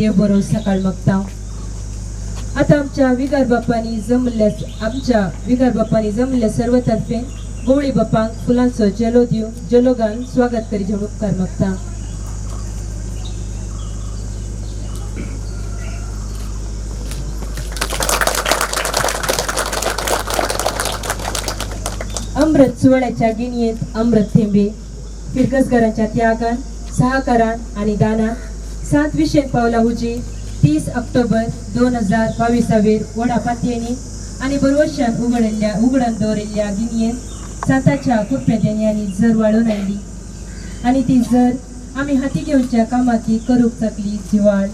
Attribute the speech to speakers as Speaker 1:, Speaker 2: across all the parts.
Speaker 1: देव बरो सकाळ मागता. आतां आमच्या विगार बापांनी जमल्ल्या सर्व तर्फे गवळी बापांक फुलांचो जेलो दिवन जेलो घालून स्वागत करीत म्हूण उपकार मागता. अमृत सुवाळ्याच्या गिणयेंत अमृत थेंबे फिरगसघरांच्या त्यागान सहकारान आनी दानान 7 विशेन पावला हुजी 30 ऑक्टोबर 2022 व्हडा पातयेंनी आनी बरवशान उगडून दवरिल्ल्या गिणयेंत सांताच्या कृपे देण्यांनी जर वाळून आयली आनी ती जर आमी हाती घेवच्या कामाची करूंक सकली जिवाळ.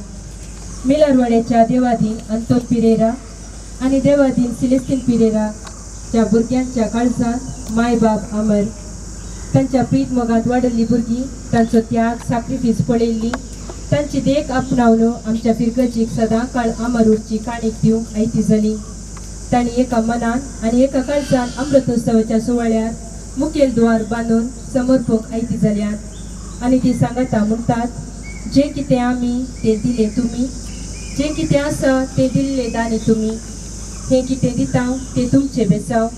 Speaker 1: मेलारवाड्याच्या देवाधीन अंतोन पिरेरा आनी देवाधीन सिलेस्तीन पिरेरा च्या भुरग्यांच्या काळजांत माय बाप अमर तांच्या प्रीत मोगांत वाडल्ली भुरगीं तांचो त्याग साक्रिफीस पळयल्ली तांची देख आपणावन आमच्या फिरगजीक सदां काळ अमर उरची काणीक दिवंक आयती जाली. तांणी एका मनान आनी एका काळजान अमृतोत्सवाच्या सुवाळ्यार मुखेल द्वार बांदून समर्पक आयती जाल्यात आनी ती सांगता म्हणटात, जे कितें आमी तें दिलें तुमी, जें कितें आसा तें दिल्लें दानी तुमी, हें कितें दिता तें तुमचें बेसांव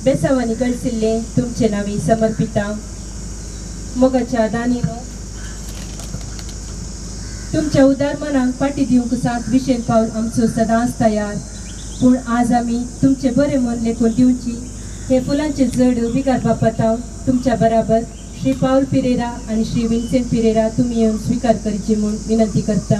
Speaker 1: बेसांवांनी गळसिल्लें तुमचे नांवी समर्पिता. मोगाच्या दानीनो तुमच्या उदार मनाक पाटी दिवंक 7 विशेन पावल आमचो सदांच तयार, पूण आज आमी तुमचे बरें मन लेखून दिवची हे फुलांचे जड विगार बापाताव तुमच्या बराबर श्री पावल पिरेरा आनी श्री विन्सेंट पिरेरा तुमी येवन स्विकार करची म्हूण विनंती करता.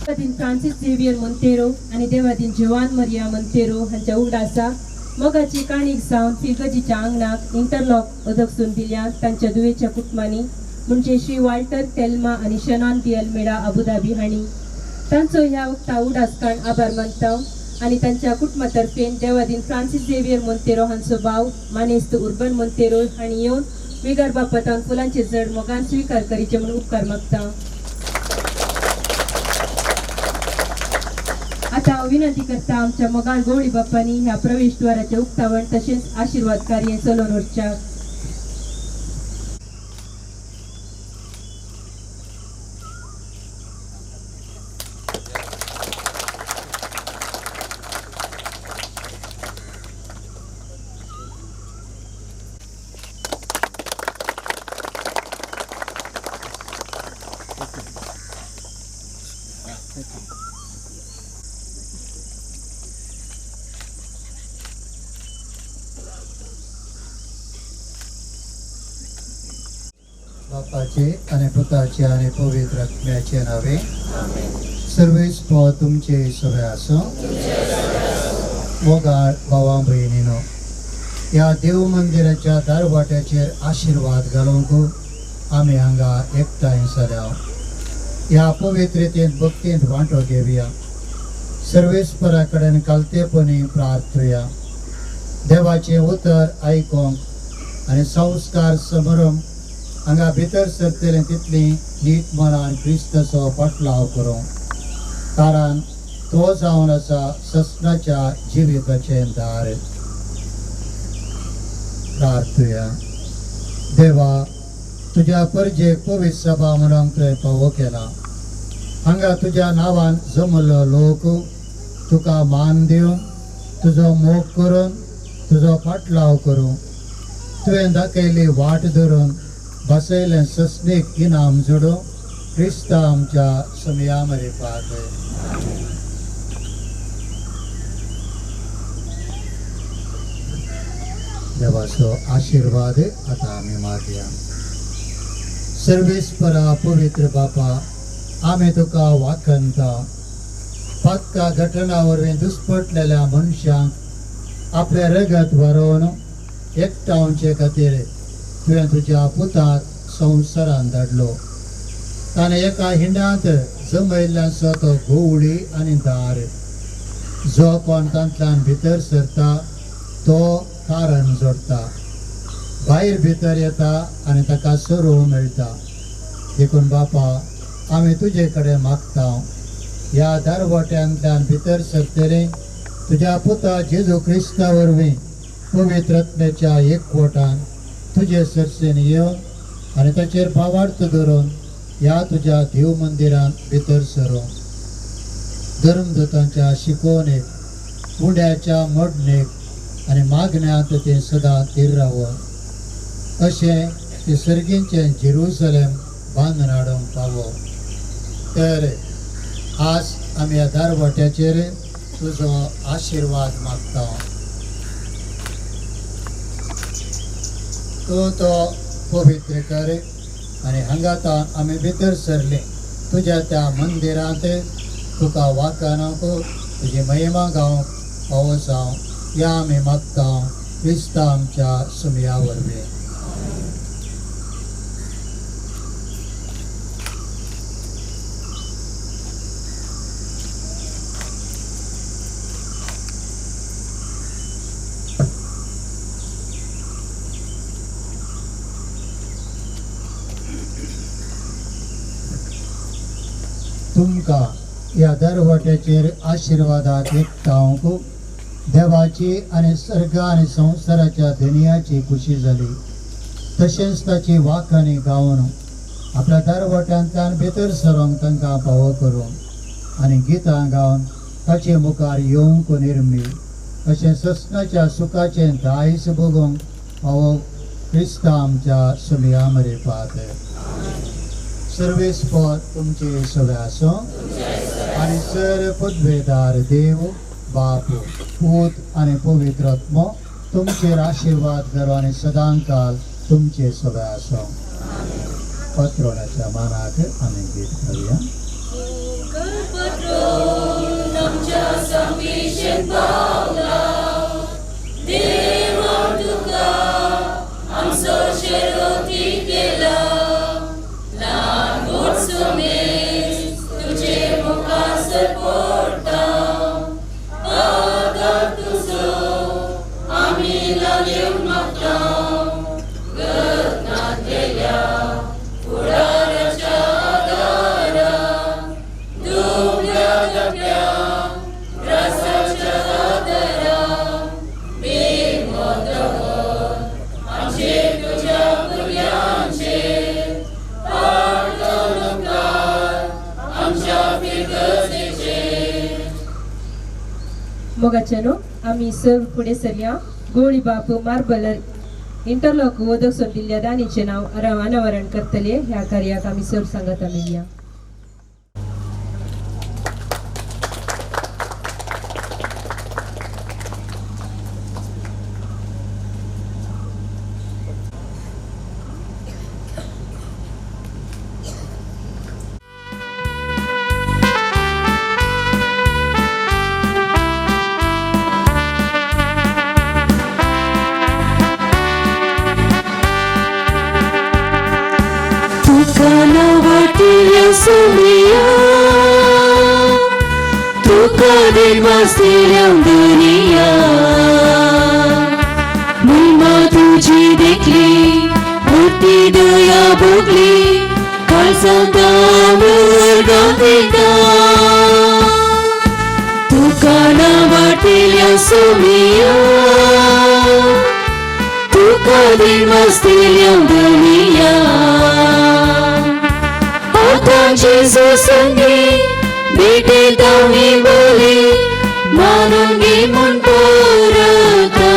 Speaker 1: देवाधीन फ्रांसीस झेवियर मोंतेरो आनी देवाधीन जुवान मरिया मोंतेरो हांच्या उगडासा मोगाची काणीक जावन फिरगजीच्या आंगणाक इंटरलॉक अदकसून दिल्या तांच्या दुयेच्या कुटुंबांनी म्हणजे श्री वाल्टर तेल्मा आनी शनॉन दी अल्मेडा अबुधाबी हांणी तांचो ह्या वखता उडास काण आभार मानता आनी तांच्या कुटुंबा तर्फेन देवाधीन फ्रांसीस झेवियर मोंतेरो हांचो भाव मानेस्त उर्बन मोंतेरो हांणी येवन विगार बापातान फुलांचे जड मोगान स्विकार करीचे म्हूण उपकार मागता. आतां हांव विनंती करता आमच्या मोगाळ गवळी बापांनी ह्या प्रवेशद्वाराचें उक्तावण तशेंच आशिर्वाद कार्य चलोवन व्हरच्याक.
Speaker 2: बापाचे आणि पुताचे आणि पवित्र आत्म्याचे नावे. सर्वेस पो तुमचे सगळे आसो. मोगाळ भावा भयणीनो, ह्या देव मंदिराच्या दारवाट्याचेर आशिर्वाद घालूंक आमी हांगा एकठांय जाल्या. ह्या पवित्रतेंत भक्तींत वांटो घेवया. सर्वेस्परा कडेन कालतेपणी प्रार्थुया. देवाचें उतर आयकूंक आनी संस्कार समारंभ हांगा भितर सरतलें तितली नीट मनान क्रिस्ताचो पाटलाव करूं, कारण तो जावन आसा ससनाच्या जिविताचें दार. प्रार्थुया. देवा, तुज्या परजेक पवित्र सभा म्हणून तुवें पावो केला. हांगा तुज्या नांवान जमल्लो लोक तुका मान दिवन तुजो मोग करून तुजो पाटलाव करूं. तुवें दाखयल्ली वाट धरून बसयलें ससनीक इनाम जोडूं क्रिस्ता आमच्या समया मरेपाक. देवाचो आशिर्वाद आतां आमी मागया. सर्वेस्परा पवित्र बापा, आमी तुका वाखणता. पातका घटना वरवीं दुस्पटलेल्या मनशांक आपलें रगत वरोवन एकठावचे खातीर तुवें तुज्या पुताक संवसारान धाडलो. ताणें एका हिंडांत जमयल्ल्याचो तो गोवळी आनी दार, जो कोण तांतल्यान भितर सरता तो कारण जोडटा, भायर भितर येता आनी ताका सरू मेळटा. देखून बापा, आमी तुजे कडेन मागता, ह्या दारवट्यांतल्यान भितर सरतले तुज्या पुता जेजू क्रिस्ता वरवीं पवित्र आत्म्याच्या एकवटान तुजे सरसेन येवन आनी ताचेर भावार्थ धरून ह्या तुज्या देव मंदिरांत भितर सरूं. धर्मदूतांच्या शिकवणेक, उंड्याच्या मोडणेक आनी मागण्यांत ते सदां थीर रावो, अशें ते सर्गींचें जेरुसलेम बांदून हाडूंक पावो. तर आज आमी ह्या दारवाट्याचेर तुजो आशिर्वाद मागता. तूं तो पवित्र कर आनी हांगाता आमी भितर सरली तुज्या त्या मंदिरांत तुका वाकानक तुजी महिमा गावंक पावो जावं ह्या आमी मागता क्रिस्ता आमच्या सुमया वरवीं. तुमकां ह्या दरवट्याचेर आशिर्वादाक एकठावंक देवाची आनी सर्ग आनी संवसाराच्या धनयाची खुशी जाली. तशेंच ताची वाखाणी गावन आपल्या दरवट्यांतल्यान भितर सरोंक तांकां पावो करूंक आनी गितां गावन ताचे मुखार येवंक निर्मी अशें ससनाच्या सुखाचें दायज भोगूंक पावो क्रिस्ता आमच्या सुमया मरेपात. सर्वेस्पर तुमचे सगळे आसूं आनी सर पदवेदार देव बाप पूत आनी पवित्र आत्मो तुमचेर आशिर्वाद करो आनी सदांकाल तुमचे सगळे आसूं. पत्रोणाच्या मानाक आमी गीत करूया.
Speaker 1: मोगाच्यानो आमी सर्व फुडें सरया. गोळी बाप मार्बलर इंटरलॉक वोदोसून दिल्ल्या दानीचें नांव अनावरण करतले. ह्या कार्याक आमी सर्व सांगाता मेळया.
Speaker 3: दुनिया महिमा तुझी देखली, मूर्ती दया भोगली, काळजांत गायता तुका नावाटिल्या सोमिया, तुका दिवसतिल्या दुनिया. आतां जेजू संगी भेटेता मी बोली, मानून घे म्हूण परता.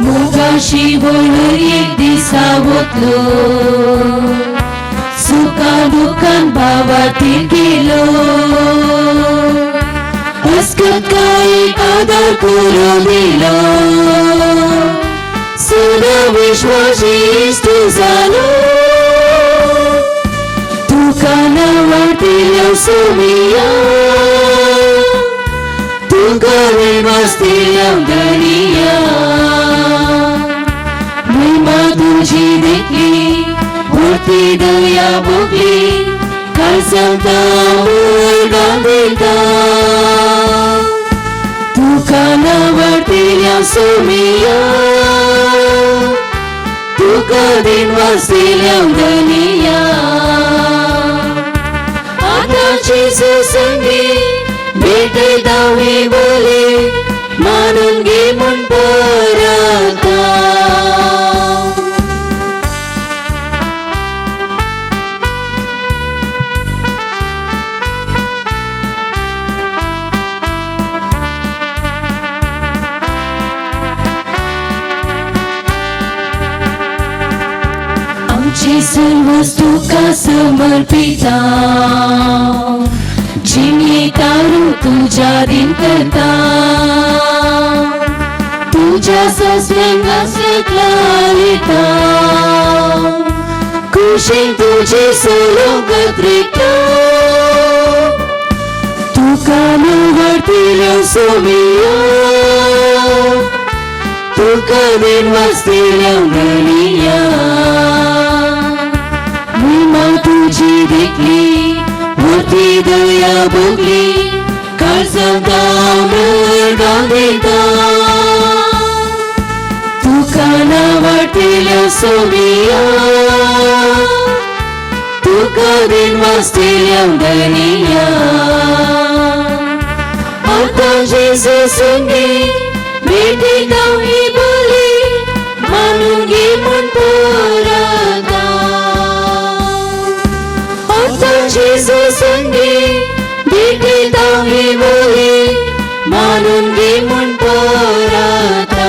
Speaker 3: मोगाशी वळून एक दिसा वतलो, सुखा दुखान भावातीर गेलो, अस्कत काय आदार करून दिलो, सदां विश्वासी इश्ट जालो. तुका नावाटिल्या सोमिया, तुका विश्वासतिल्या दरिया. महिमा तुझी देखली, मूर्ती दया भोगली, काळजांत गायता तुका नावाटिल्या सोमिया, तुका दिनवासतिल्या दनिया. आतां जेजू संगी भेटयता मी बोले, मानून घे म्हूण परता. आमची सर्वस तुका समर्पिता जिणे तारू तुज्या दिन करता तुज्या सस्यांक सकलायता खुशीन तुजे सलोक त्रिता तुका निवडतिल्यो सोमिया तुका दिनवासतिल्यो गणिया महिमा तुजी देखली मूर्ती दया भोगली काळजांत मृगां दिता तुका नावाडतिल्यो सोमिया तुका दिनवासतिल्यो गणिया आतां जेजू संगी भेटी ही बोली मानून घे म्हूण परता आतां जेजू संगी भेटी ही बोली मानून घे म्हूण परता.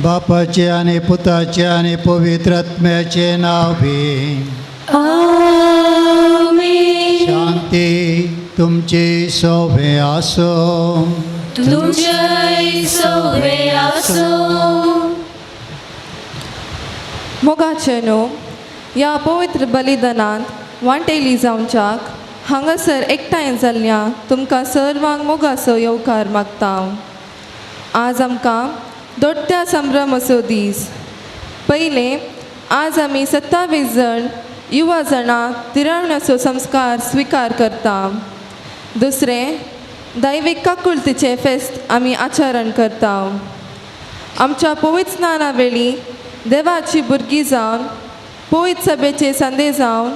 Speaker 2: बापाचे आणि पुताचे आणि पवित्र आत्म्याचे नाव भी.
Speaker 3: आमेन.
Speaker 2: शांती तुमची सोबे आसो.
Speaker 3: तुमच्याय सोबे आसो.
Speaker 4: मोगाचे न्हू ह्या पवित्र बलिदानांत वांटेली जावच्याक हांगासर एकठांय जाल्ल्या तुमकां सर्वांक मोगाचो येवकार मागता. आज आमकां दोट्ट्या संभ्रम असो दीस. पयलें आज आमी 27 जण युवा जाणां तिरावण्याचो संस्कार स्विकार करता. दुसरें दैवीक काकुळतीचें फेस्त आमी आचरण करता. आमच्या पवित्र स्नाना वेळी देवाची भुरगीं जावन पवित्र सभेचे संदे जावन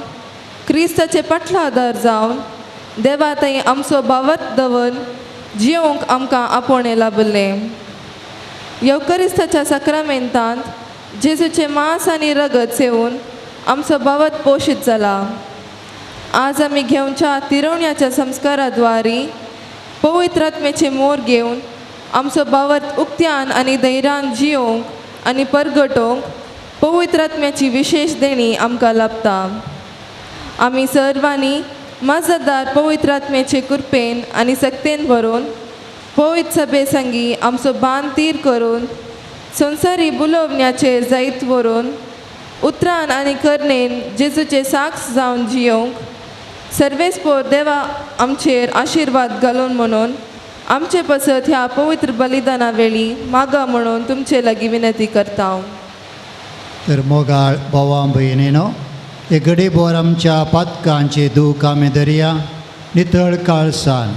Speaker 4: क्रिस्ताचे पाटलादार जावन देवा थंय आमचो भावत दवर जियोंक आमकां आपोवणें लाभलें. येवकरिस्ताच्या साक्रामेंतांत जेजूचें मांस आनी रगत सेवून आमचो भावत पोशीत जाला. आज आमी घेवच्या तिरवण्याच्या संस्काराद्वारी पवित्र आत्म्याचे मोर घेवन आमचो भावत उक्त्यान आनी धैर्यान जियोंक आनी परगटोवंक पवित्र आत्म्याची विशेश देणी आमकां लाभता. आमी सर्वांनी मजतदार पवित्र आत्म्याचे कृपेन आनी सक्तेन भरून पवित्र सभे संगी आमचो बांद तीर करून संवसारी बुलोवण्याचेर जैत व्हरून उतरान आनी करणेन जेजूचे साक्ष जावन जियोंक सर्वेस्पोर देवा आमचेर आशिर्वाद घालून म्हणून आमचे पसत ह्या पवित्र बलिदाना वेळी मागा म्हणून तुमचे लागीं विनंती करता.
Speaker 2: तर मोगाळ भावां भयणीनो हे गडीभर आमच्या पातकांची दूख आमी दर्या नितळ काळसान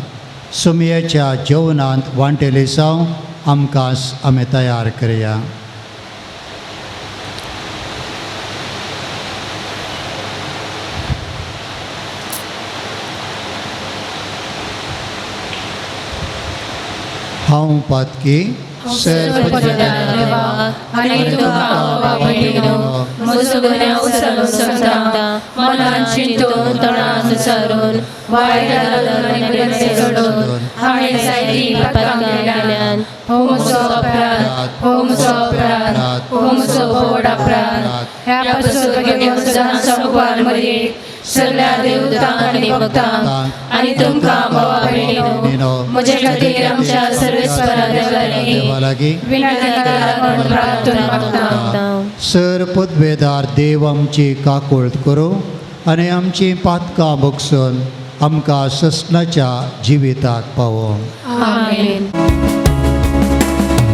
Speaker 2: सुमयेच्या जेवणांत वांटेली साव आमकां आमी तयार करया. हांव पातकी
Speaker 5: आनी तुका भावा भयणीनो म्हजो गुन्यांव उचलून सांगता मनान चिंतून तोंडान उच्चारून वायट आनी घडोवन हांवें जायतीं पातकां केल्यान. हो म्हजो अपराध, हो म्हजो अपराध, हो म्हजो व्हड अपराध. ह्या पासून घेवन संवसार मरेक सगळ्या देवतांक आनी भक्तांक आनी तुमकां भावा भयणीनो म्हजे खातीर आमच्या सर्वेस्परा देवा विनंती करात म्हूण प्रार्थना मागता.
Speaker 2: सर पदवेदार देव आमची काकुळट करूं आनी आमची पातकां भोगसून आमकां ससनाच्या जिविताक पावोवं.
Speaker 5: आमेन.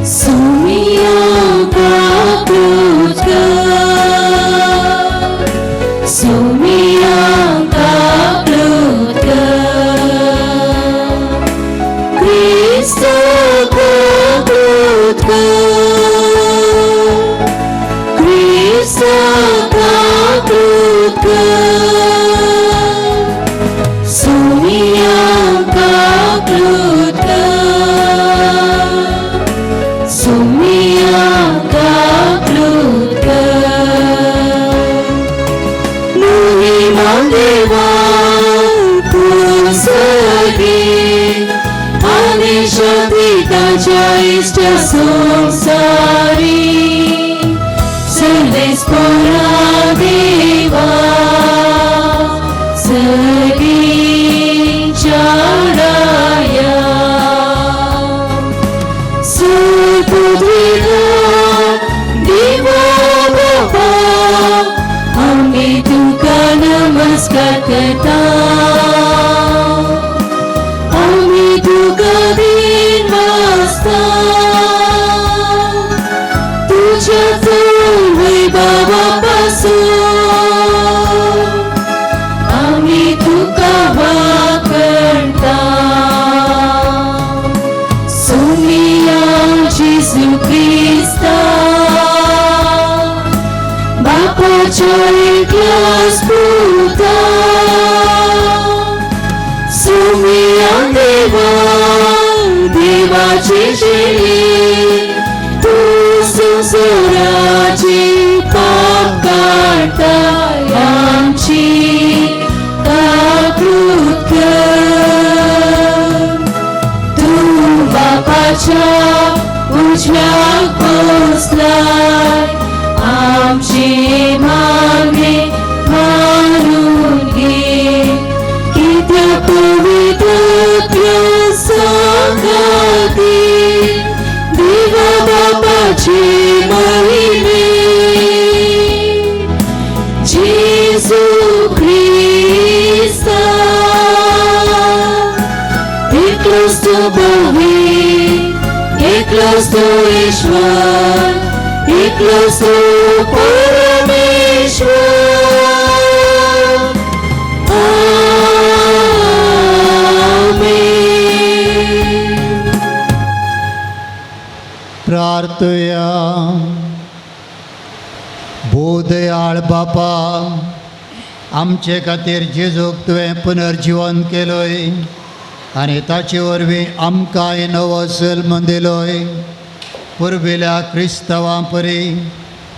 Speaker 3: सुमिया काकुळट कर, सुमिया काकुळट कर, क्रिस्ता काकुळट कर. देवाच्या चड वैभवा पासून आमी तुका वाकणता. सुमिया जेजू क्रिस्ता बापाच्या एकल्याच पुता, सुमिया देवा देवाची शेळी, तूं संवसाराची पाप काडटा, आमची काकूत कर. तूं बापाच्या उजव्याक बसलाय, आमची मागणी मानून घे, कित्याक पवित्र सांगाती देवा बापाची महिमे जेजू क्रिस्ता एकलोच तो पवित्र, एकलोच तो ईश्वर, एकलोच तो परमेश्वर. आमेन.
Speaker 2: प्रार्थया. भोवदयाळ बापा, आमचे खातीर जेजूक तुवें पुनर्जिवन केलोय आनी ताचे वरवीं आमकांय नवो जल्म दिलोय. पुर्विल्या क्रिस्तांवां परी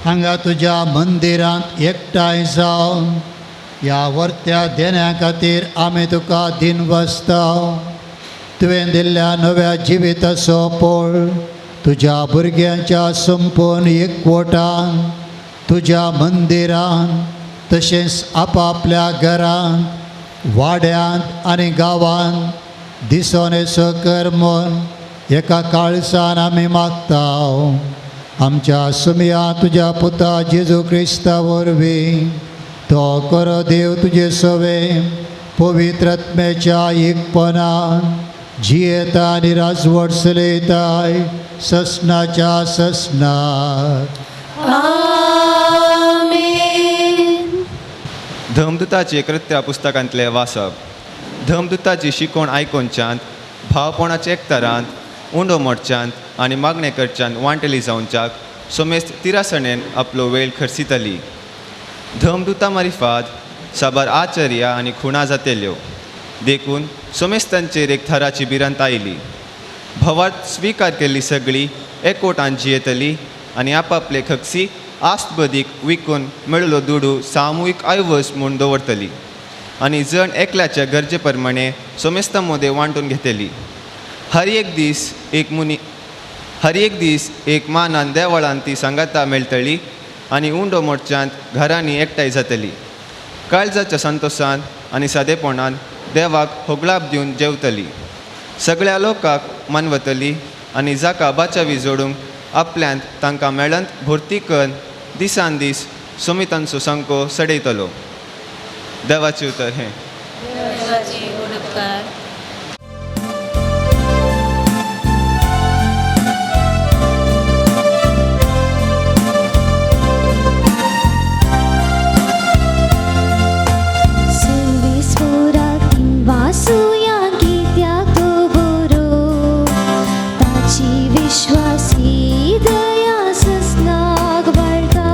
Speaker 2: हांगा तुज्या मंदिरांत एकठांय जावन ह्या वर्त्या देण्या खातीर आमी तुका दिनवासता. तुवें दिल्ल्या नव्या जिविताचो पोळ तुज्या भुरग्यांच्या संपूर्ण एकवटान तुज्या मंदिरान तशेंच आपापल्या घरांत, वाड्यांत आनी गांवांत दिसोन येसो कर म्हूण एका काळसान आमी मागता, आमच्या सुमया तुज्या पुता जेजू क्रिस्ता वरवीं. तो करो देव तुजे सवे पवित्र आत्म्याच्या एकपणान जियेता आनी राजवट चलयताय ससनाच्या ससनात.
Speaker 3: आमेन.
Speaker 6: धर्मदूताचे कृत्या पुस्तकांतले वाचप. धर्मदूताची शिकवण आयकोनच्यांत भावपणाचे एकतारांत उंडो मोडच्यांत आनी मागणें करच्यांत वांटेली जावच्याक सोमेस्त तिरासणेन आपलो वेळ खर्चिताली. धर्मदूता मारिफात साबार आचार्य आनी खुणा जातेल्यो, देखून सोमेस्तांचेर एक थराची भिरांत आयली. भवार्थ स्विकार केल्ली सगळी एकवटान जियेतली आनी आपापले खक्षी आस्तबदीक विकून मेळिल्लो दुडू सामुहीक ऐवज म्हूण दवरतली आनी जण एकल्याच्या गरजे प्रमाणे सोमेस्तां मदें वांटून घेतली. हर एक दीस एक मानान देवळान ती सांगाता मेळटली आनी उंडो मोडच्यांत घरांनी एकठांय जातली. काळजाच्या संतोशान आनी सादेपणान देवाक होगळाप दिवन जेवतली, सगळ्या लोकांक मानवतली आनी जाका बाचावी जोडूंक आपल्यांत तांकां मेळंत भरती करून दिसान दीस सोमितांचो संको सडयतलो. देवाचें उतर हें.
Speaker 5: देवाचे उपकार.
Speaker 3: सर्वेस्पोराक वासुया कित्याक तो बरो, ताची विश्वासी दया ससनाक वाडटा.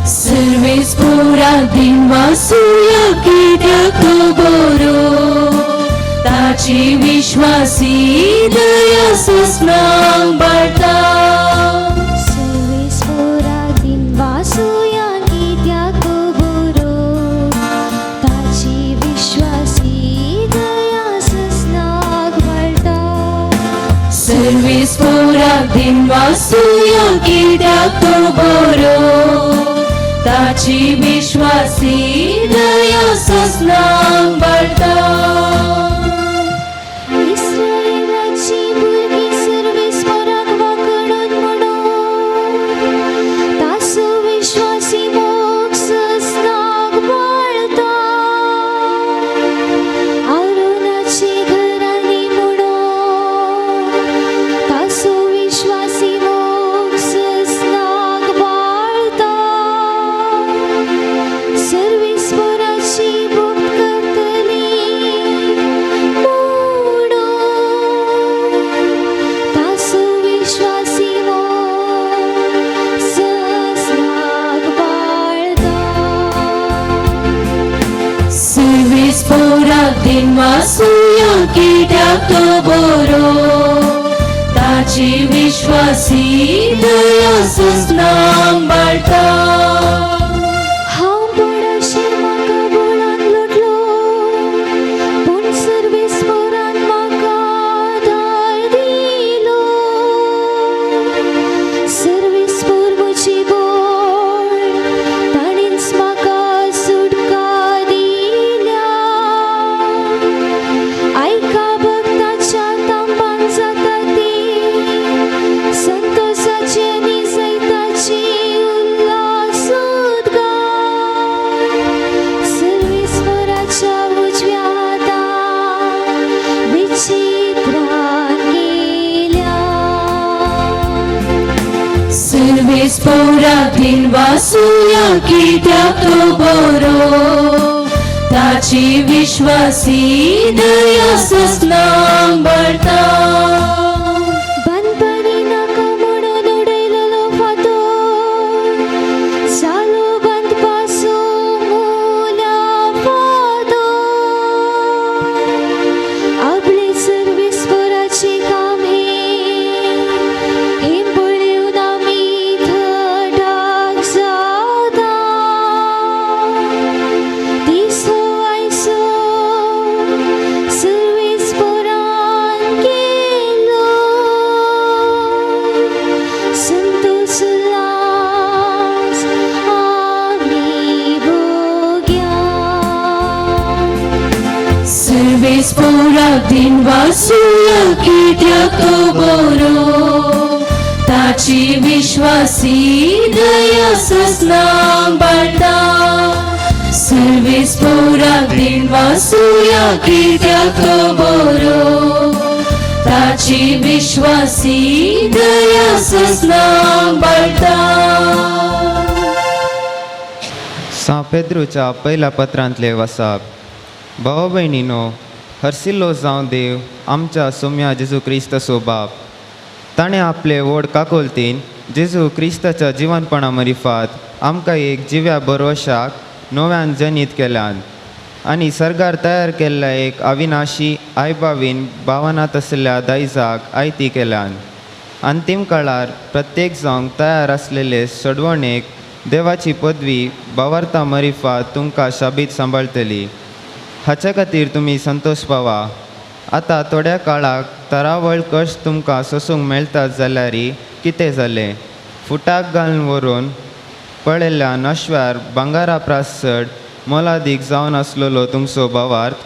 Speaker 5: सर्वेस्पोराक वासुया कित्याक तो बरो, ताची विश्वासी दया ससनाक वाडटा.
Speaker 3: सर्वेस्पोराक वासुया कित्याक तो बरो, ताची विश्वासी दया ससनाक वाडटा.
Speaker 5: सर्वेस्पोराक वासुया कित्याक तो बरो, ताची विश्वासी दया ससनाक वाडटा.
Speaker 3: इस्रायलाची भुरगीं सर्वेस्पोराक वाकडून म्हणून तासो विश्वासी मोग ससनाक वाडटा. आरोनाची घरांनी म्हणून तासो विश्वासी मोग ससनाक
Speaker 5: वासुया कित्याक तो बरो ताची विश्वासी दया सजनां बाळटा.
Speaker 3: हांव पडाशी म्हाका बोळान लुटलो पूण सर्वेस्परान म्हाका आदार दिलो. सर्वेस्पर म्हजी बोळ ताणेंच म्हाका सुटका दिल्या. आयका भक्ताच्या तांबान जाता ती संतोषाची आनी जैताची उल्हास उद्गार. सर्वेस्पराच्या उजव्या हातान विचित्रान केल्या.
Speaker 5: सर्वेस्पराधीन वासुया कित्याक तो बरो ताची विश्वासी दया सजनां बाळटा.
Speaker 3: बांदपानी नाका म्हणून उडयलेलो फातर जालो बांदपाचो मुल्या फातर. आपले सर्वेस्पराचें काम हें हें पळोवन आमी थटाक जाता. दिसो आयसो सर्वेस्परान केलो संतोष उल्हास आमी भोग्या.
Speaker 5: सर्वेस्पराधीन वासुया कित्याक तो बरो ताची विश्वासी दया सजनां बाळटा. सर्वेस्पराधीन वासुया कित्याक तो बरो ताची विश्वासी दया सजनां बाळटा.
Speaker 6: सां पेद्रूच्या पयल्या पत्रांतले वसाप. भाव भयणीनो, हरसिल्लो जावं देव आमच्या सोम्या जेजू क्रिस्ताचो बाप. ताणें आपले व्हड काकोलतीन जेजू क्रिस्ताच्या जिवनपणा मरिफात आमकां एक जिव्या बरोशाक नव्यान जनीत केल्यान आनी सर्गार तयार केल्ल्या एक अविनाशी आयबावीन भावनात आसल्या दायजाक आयती केल्यान. अंतीम काळार प्रत्येक जावंक तयार आसलेले सोडवणेक देवाची पदवी बावार्ता मरिफात तुमकां शाबीत सांबाळटली. हाच्या खातीर तुमी संतोश पावा. आतां थोड्या काळाक तरावळ कश्ट तुमकां सोसूंक मेळटात जाल्यार कितें जालें? फुटाक घालून व्हरून पळयल्ल्या नश्वार भांगरा प्रास चड मोलादीक जावन आसलेलो तुमचो भावार्थ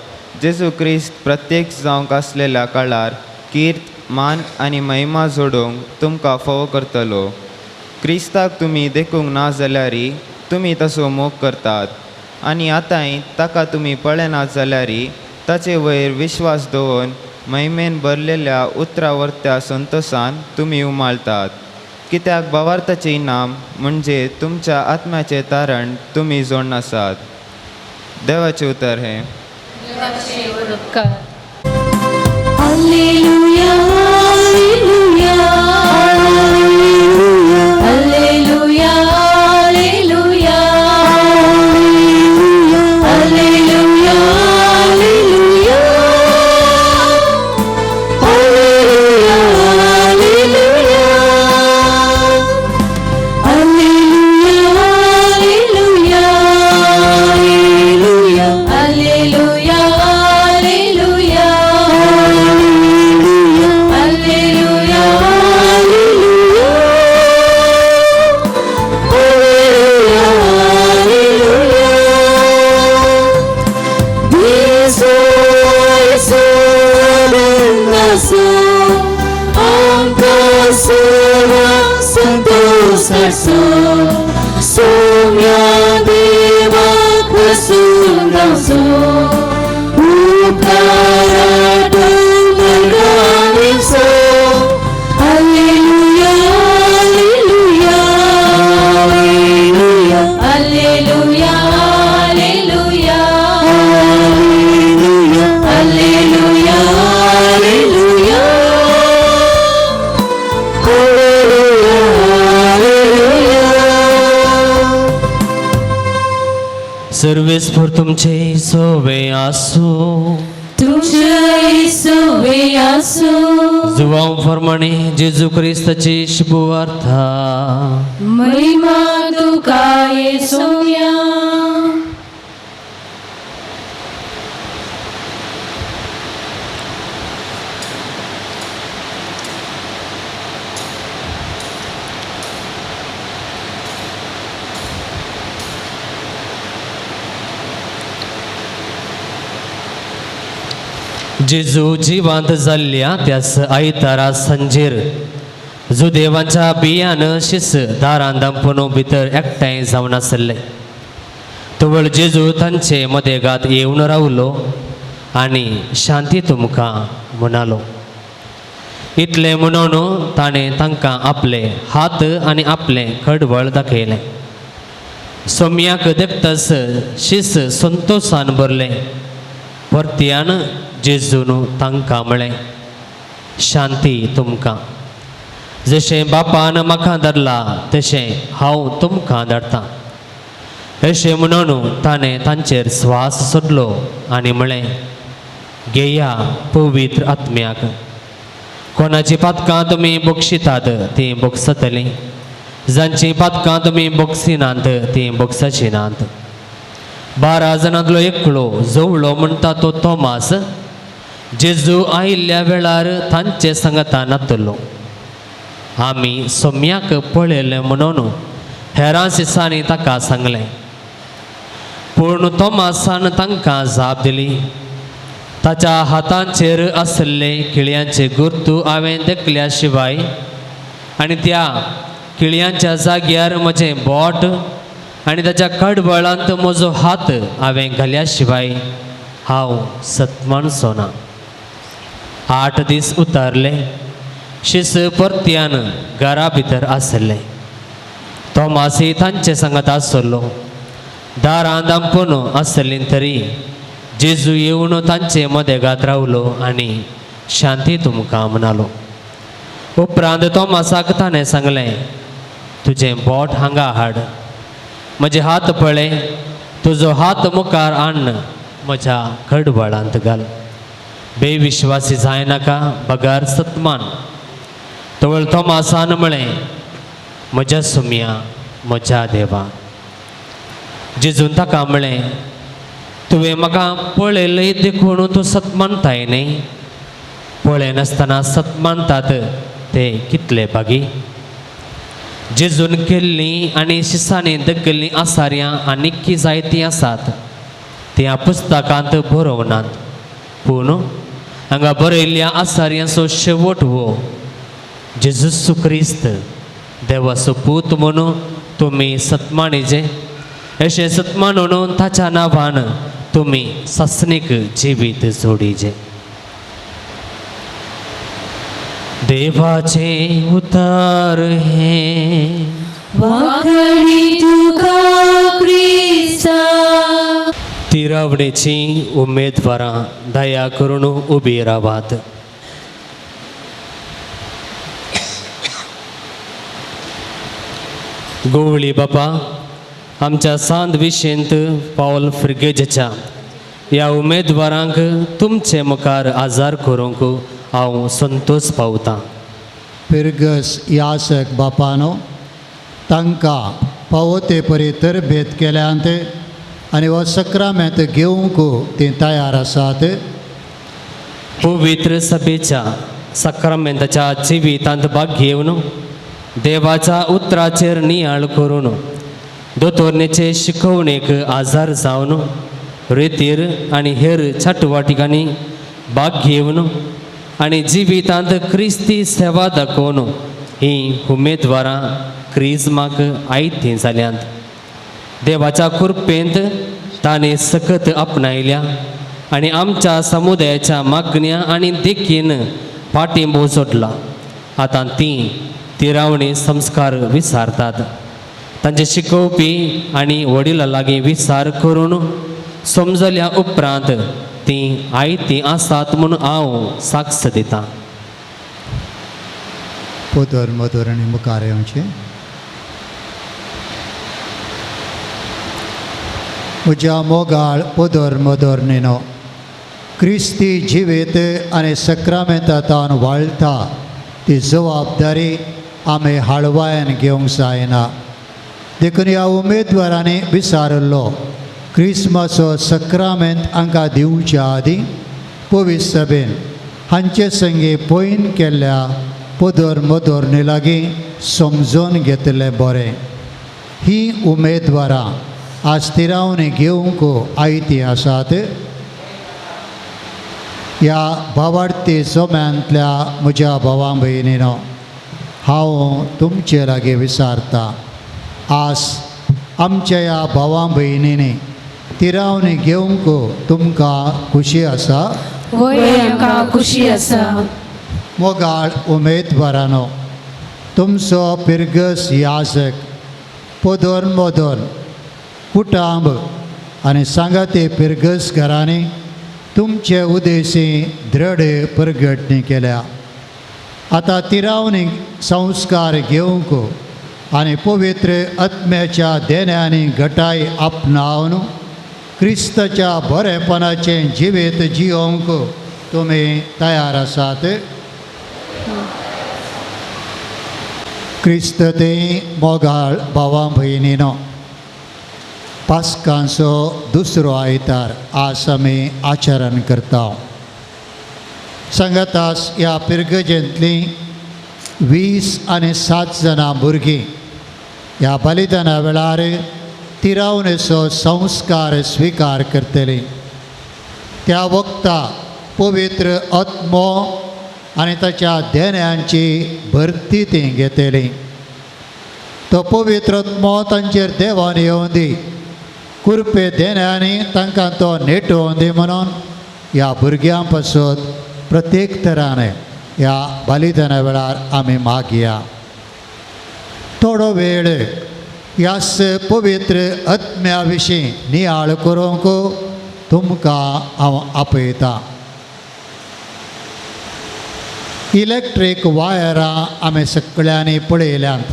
Speaker 6: जेजू क्रिस्त प्रत्येक जावंक आसलेल्या काळार कीर्त मान आनी महिमा जोडूंक तुमकां फावो करतलो. क्रिस्ताक तुमी देखूंक ना जाल्यार तुमी तसो मोग करतात आनी आतांय ताका तुमी पळयनात जाल्यार ताचे वयर विश्वास दवरून महिमेन भरलेल्या उतरां वर्त्या संतोसान तुमी उमाळतात. कित्याक भावार्थाचें इनाम म्हणजे तुमच्या आत्म्याचें तारण तुमी जोडनासात. देवाचें उतर हें.
Speaker 5: Alleluia, alleluia, alleluia, alleluia, alleluia, alleluia, alleluia, alleluia, alleluia, alleluia, alleluia, alleluia, alleluia, alleluia, Diso Iso Angkasura Santosa Soumya Deva Kasungaso Upara Alleluia, alleluia, alleluia, alleluia, alleluia, alleluia, alleluia.
Speaker 7: सर्वेस्पर तुमचे सोवे आसूं.
Speaker 5: उबे आसूं.
Speaker 7: जुवांव फरमाणे जेजू क्रिस्ताची शुभवार्ता.
Speaker 5: महिमा तुका येसुया.
Speaker 7: जेजू जिवांत जाल्ल्या त्यास आयतारा संजेर जुदेवांच्या बियान शिस दारान दांपून भितर एकठांय जावन आसले. तवळ जेजू तांचे मदेगात येवन रावलो आनी शांती तुमकां म्हणालो. इतलें म्हणून ताणें तांकां आपले हात आनी आपलें खडवळ दाखयलें. सोम्याक देखतास शीस संतोसान भरलें. परत्यान जेजून तांकां म्हळें, शांती तुमकां. जशें बापान म्हाका धाडला तशें हांव तुमकां धाडटां. अशें म्हणून ताणें तांचेर स्वास सोडलो आनी म्हळें, घेया पवित्र आत्म्याक. कोणाची पातकां तुमी बक्षितात तीं बक्षतलीं, जांचीं पातकां तुमी बक्षिनात तीं बक्षाची नात. 12 जाणांतलो एकलो जवळो म्हणटा तो तोमास जेजू आयिल्ल्या वेळार तांचे सांगता नातलो. आमी सोम्याक पळयलें म्हणून हेरां शिसांनी ताका सांगलें. पूण तोमासान तांकां जाप दिली, ताच्या हातांचेर आशिल्ले किळयांचे गुर्तू हांवें देखल्या शिवाय आनी त्या किळयांच्या जाग्यार म्हजें बोट आनी ताच्या कडबळांत म्हजो हात हांवें घाल्या शिवाय हांव सतमानचो ना. 8 दीस उतारले. शिस परत्यान घरा भितर आसले. तोमासी तांचे सांगात आसलो. दारां दांपून आसलीं तरी जेजू येवन तांचे मदेगात रावलो आनी शांती तुमकां म्हणालो. उपरांत तोमासाक ताणें सांगलें, तुजें बोट हांगा हाड, म्हजे हात पळय, तुजो हात मुखार हाड, म्हज्या खडबळांत घाल. बेविश्वासी जायनाका बगार सतमान. तवळ तोमासान म्हळें, म्हज्या सुम्या, म्हज्या देवा. जेजून ताका म्हळें, तुवें म्हाका पळयलें देखून तूं सतमानताय न्ही? पळयनासतना सतमानतात ते कितले भागी. जेजून केल्लीं आनी शिसांनी दगल्लीं आसार्यां आनीक जायतीं आसात, तीं ह्या पुस्तकांत बरोवनात. पूण हांगा बरयल्ल्या आसार्यांचो शेवट हो जेजू क्रिस्त देवाचो पूत म्हणून तुमी सतमानीचे. अशें सतमान म्हणून ताच्या नांवान तुमी सासणीक जिवीत जोडीचे. देवाचें उतर हें.
Speaker 5: वाखणी तुका क्रिस्ता.
Speaker 7: तिरावणेची उमेदवारां दया करून उबी रावात. गोवळी बापा, आमच्या सांत विशेंत पावल फ्रिगेजाच्या ह्या उमेदवारांक तुमचे मुखार आजार करूंक हांव संतोश पावतां.
Speaker 2: पिरगस यासक बापानो तांकां फावो ते परी तरबेत केल्यांत आनी हो सक्रामेंत घेवंक तीं तयार आसात.
Speaker 7: पवित्र सभेच्या सक्रामेंताच्या जिवितांत भाग घेवन देवाच्या उतराचेर नियाळ करून दोतोरणेचे शिकवणेक आजार जावन रेतीर आनी हेर चटवाटिकांनी भाग घेवन आनी जिवितांत क्रिस्ती सेवा दाखोवन ही उमेदवारां क्रिज्माक आयतीं जाल्यांत. देवाच्या कृपेंत ताणें सकत आपणायल्या आनी आमच्या समुदायाच्या मागण्या आनी देखीन पाठिंबो जोडला. आतां तीं तिरावणी संस्कार विसारतात. तांचे शिकोवपी आनी वडिलां लागीं विचार करून समजल्या उपरांत तीं आयतीं आसात म्हूण हांव साक्ष दितां.
Speaker 2: पोतर मधुर आनी मुखार येवचें. म्हज्या मोगाळ पोदर मदर न्हिनो, क्रिस्ती जिवीत आनी सक्रामेंतांत वाळटा ती जबाबदारी आमी हाळवायन घेवंक जायना. देखून ह्या उमेदवारांनी विचारिल्लो क्रिस्माचो सक्रामेंत हांकां दिवच्या आदीं पवित्र सभेन हांचे संगी पयन केल्ल्या पदर मदोरणी लागीं समजून घेतलें बरें. ही उमेदवारां आज तिरावणी घेवंक आयती आसात. ह्या भावार्थी जम्यांतल्या म्हज्या भावा भयणीनो, हांव तुमचे लागीं विचारता, आज आमच्या ह्या भावा भयणींनी तिरावणी घेवंक तुमकां खुशी आसा?
Speaker 5: वय आमकां खुशी आसा.
Speaker 2: मोगाळ उमेदवारानो, तुमचो पिरगस याजक पदोन मदोन कुटुंब आनी सांगाती पिरगस घरांनी तुमचे उदेशी दृढ परगटणी केल्या. आतां तिरावणी संस्कार घेवंक आनी पवित्र आत्म्याच्या देण्यांनी घटाय आपणावन क्रिस्ताच्या बरेपणाचें जिवीत जियोवंक तुमी तयार आसात. क्रिस्त ते मोगाळ भावा भयणीनो, पास्कांचो दुसरो आयतार आज आमी आचरण करता. सांगातास ह्या पिरगजेंतलीं 20 आनी 7 जाणां भुरगीं ह्या बलिदाना वेळार तिरावणेचो संस्कार स्विकार करतलीं. त्या वक्ता पवित्र आत्मो आनी ताच्या देण्यांची भरती ती घेतली. तो पवित्र आत्मो तांचेर देवान येवन दी, कुरपे देण्यांनी तांकां तो नेटोवन दी म्हणून ह्या भुरग्यां पासत प्रत्येक तरान ह्या बलिदाना वेळार आमी मागया. थोडो वेळ ह्याच पवित्र आत्म्या विशीं नियाळ करूंक तुमकां हांव आपयतां. इलेक्ट्रीक वायरां आमी सगळ्यांनी पळयल्यांत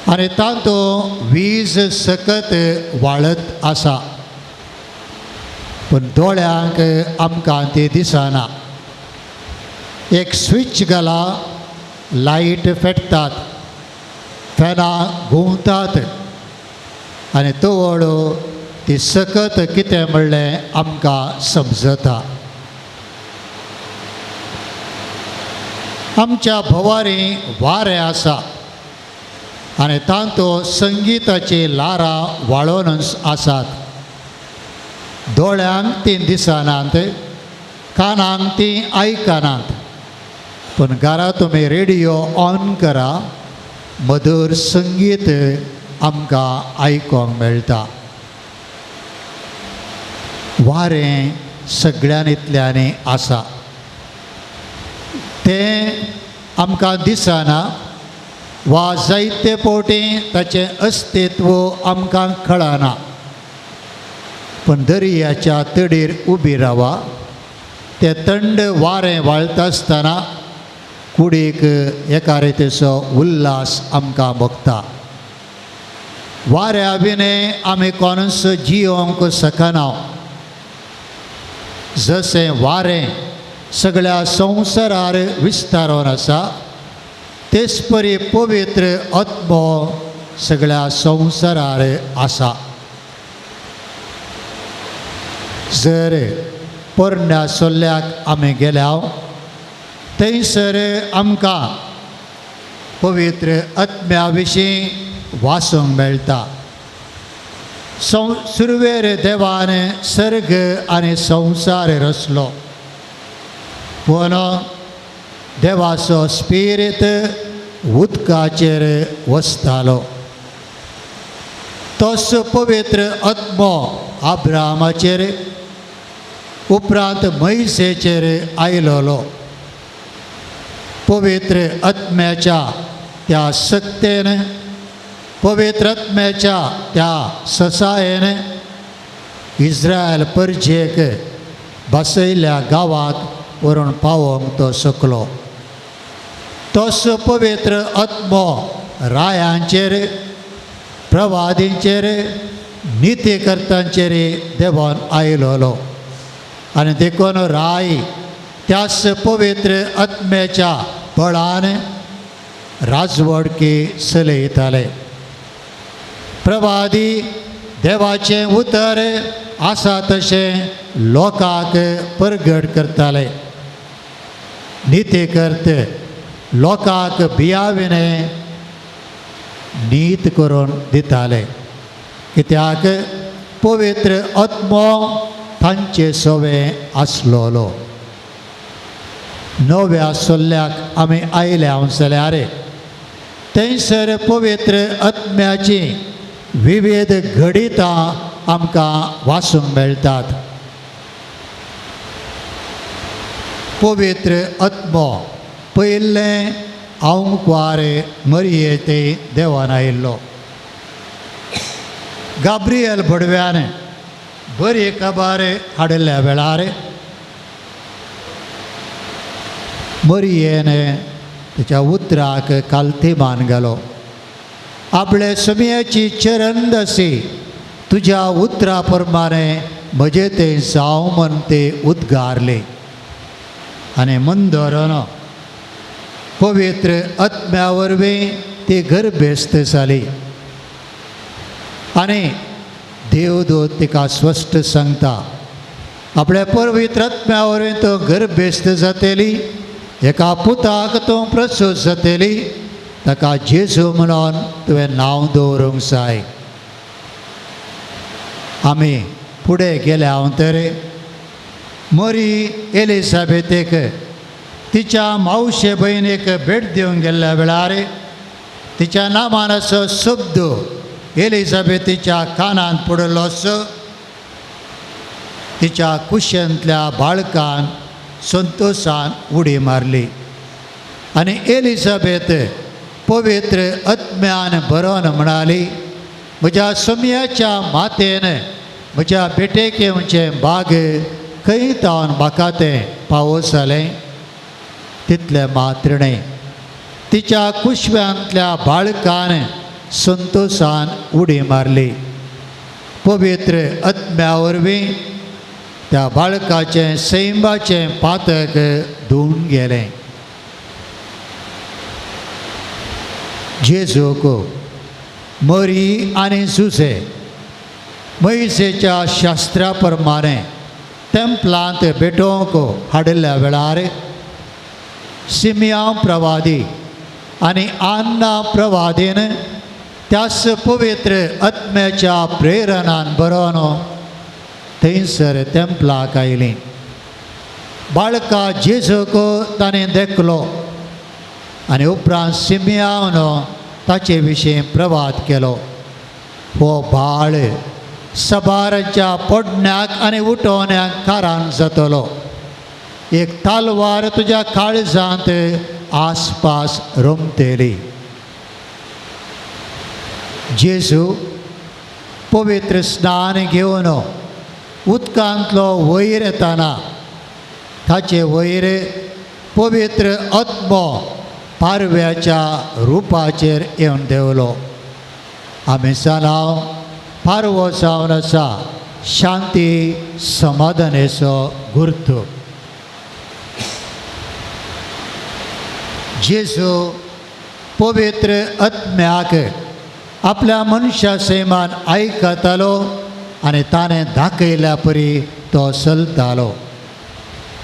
Speaker 2: आनी तातूंत वीज सकत वाळत आसा, पूण दोळ्यांक आमकां ती दिसना. एक स्विच घाला, लायट पेटतात, फॅनां घुंवतात आनी तवळ ती सकत कितें म्हणलें आमकां समजता. आमच्या भोवारी वारें आसा आनी तातूंत संगिताची ल्हारां वाळोवन आसात. दोळ्यांक तीं दिसनात, कानांक तीं आयकनात, पूण घरा तुमी रेडियो ऑन करा, मधूर संगीत आमकां आयकूंक मेळटा. वारें सगळ्यांतल्यांनी आसा, तें आमकां दिसना वा जायते फावटी ताचें अस्तित्व आमकां कळना, पूण दर्याच्या तडीर उबी रावा, तें थंड वारें व्हाळटा आसतना कुडीक एका रितीचो उल्हास आमकां भोगता. वाऱ्या विणें आमी कोणूच जियोवंक शकना. जशें वारें सगळ्या संवसारार विस्तारून आसा, तेच परी पवित्र आत्मो सगळ्या संवसारार आसा. जर पोरण्या सोल्ल्याक आमी गेल्या थंयसर आमकां पवित्र आत्म्या विशीं वाचूंक मेळटा. सुरवेर देवान सर्ग आनी संवसार रचलो, पूण देवाचो स्पिरीत उदकाचेर वसतालो. तोच पवित्र आत्मो अब्रामाचेर उपरांत मैसेचेर आयलोलो. पवित्र आत्म्याच्या त्या शक्तेन, पवित्र आत्म्याच्या त्या ससायेन इस्रायल परजेक बसयल्ल्या गांवांत व्हरून पावोवंक तो शकलो. तोच पवित्र आत्मो रायांचेर, प्रवादींचेर, नितीकर्तांचेर देवान आयलोलो. आनी देखून राय त्याच पवित्र आत्म्याच्या बळान राजवडकी चलयताले. प्रवादी देवाचें उतर आसा तशें लोकांक परगट करताले. नितीकर्त लोकांक भियाविणे नीत करून दिताले, कित्याक पवित्र आत्मो तांचे सवे आसलोलो. नव्या सल्ल्याक आमी आयल्या जाल्यार थंयसर पवित्र आत्म्याची विविध घडितां आमकां वाचूंक मेळटात. पवित्र आत्मो पयलें आंकवार मरये ते देवान आयिल्लो. गाब्रियल भडव्यान बरी खबर हाडिल्ल्या वेळार मरयेन तिच्या उतराक कालथी मान घालो. आपले सुमयाची चरंदसी तुज्या उतरा प्रमाणे म्हजे ते जावं म्हण ते उद्गारले. आनी मंदोरन पवित्र आत्म्या वरवीं ती गर्भेस्त जाली आनी देवदूत तिका स्पश्ट सांगता, आपल्या पवित्र आत्म्या वरवीं तूं गर्भेस्त जातली, एका पुताक तूं प्रसूत जातली, ताका जेजू म्हणून तुवें नांव दवरूंक जाय. आमी फुडें गेल्या तर मरी एलिसाबेतेक तिच्या मावशे भयणीक भेट दिवंक गेल्ल्या वेळार तिच्या नामान असो शब्द एलिसाबेतीच्या कानांत पडिल्लो असो तिच्या कुशेंतल्या बाळकान संतोशान उडी मारली आनी एलिसाबेत पवित्र आत्म्यान बरोवन म्हणाली, म्हज्या सुमयाच्या मातेन म्हज्या बेटेक येवचें बाग खंय तावन म्हाका तें पावस जालें. तितलें मात्र न्हय, तिच्या कुशव्यांतल्या बाळकान संतोशान उडी मारली. पवित्र आत्म्या वरवीं त्या बाळकाचें सैंबाचें पातक धुवन गेलें. जेजूक मरी आनी जुझे मैसेच्या शास्त्रा प्रमाणे तेंपलांत भेटोवंक हाडिल्ल्या वेळार सिमियांव प्रवादी आनी आन्ना प्रवादीन त्याच पवित्र आत्म्याच्या प्रेरणान बरोवन थंयसर तेंपलाक आयलीं. बाळका जेजूक ताणें देखलो आनी उपरांत सिमियांवन ताचे विशीं प्रवाद केलो. हो बाळ सबाराच्या पडण्याक आनी उठोवण्याक कारण जातलो. एक तालवार तुज्या काळजांत आसपास रोमतेली. जेजू पवित्र स्नान घेवन उदकांतलो वयर येताना ताचे वयर पवित्र आत्मो पारव्याच्या रुपाचेर येवन देंवलो. आमी जाणां पारवो जावन आसा शांती समाधानेचो गुर्त. जेजू पवित्र आत्म्याक आपल्या मनशा सैमान आयकतालो आनी ताणें दाखयल्या परी तो चलतालो.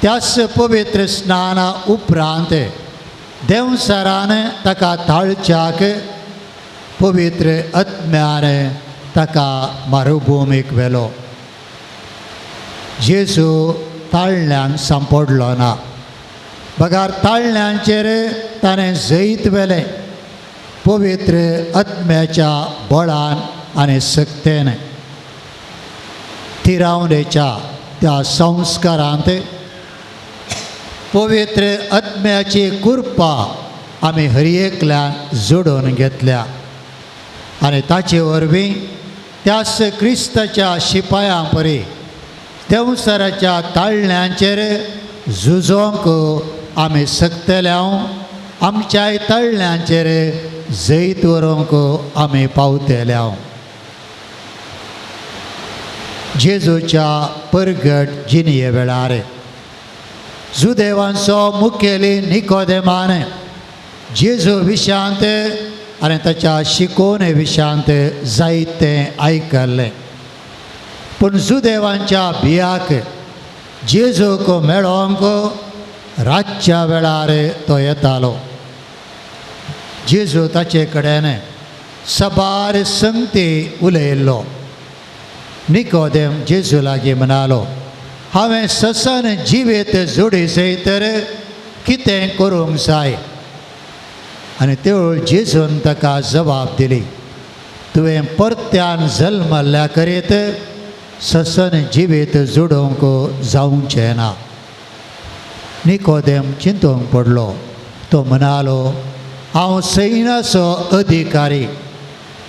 Speaker 2: त्याच पवित्र स्नाना उपरांत देंवसारान ताका ताळच्याक पवित्र आत्म्यान ताका मारुभुमीक व्हेलो. जेजू ताळण्यान सांपडलो ना, बगार ताळण्यांचेर ताणें जैत व्हेलें पवित्र आत्म्याच्या बळान आनी सक्तेन. थिरावणेच्या त्या संस्कारांत पवित्र आत्म्याची कृपा आमी हर एकल्यान जोडून घेतल्या आनी ताचे वरवीं त्याच क्रिस्ताच्या शिपायां परी देंवसाराच्या ताळण्यांचेर झुजोंक आमी शकतले. आमच्याय तळण्यांचेर जैत व्हरूंक आमी पावतले. जेजूच्या परगट जिणये वेळार जुदेवांचो मुखेली निकोदेमान जेजू विशांत आनी ताच्या शिकोवणे विशांत जायतें आयकल्लें. पूण जुदेवांच्या भियाक जेजूक मेळोंक रातच्या वेळार तो येतालो. जेजू ताचे कडेन सबार संगती उलयल्लो. निकोदेम जेजू लागीं म्हणालो, हांवें ससन जिवीत जोडी तर कितें करूंक जाय? आनी तेवळ जेजून ताका जबाब दिली, तुवें परत्यान जल्मल्ल्या करीत ससन जिवीत जोडूंक जावचें ना. निकोदेम चिंतूंक पडलो. तो म्हणालो, हांव सैनाचो अधिकारी,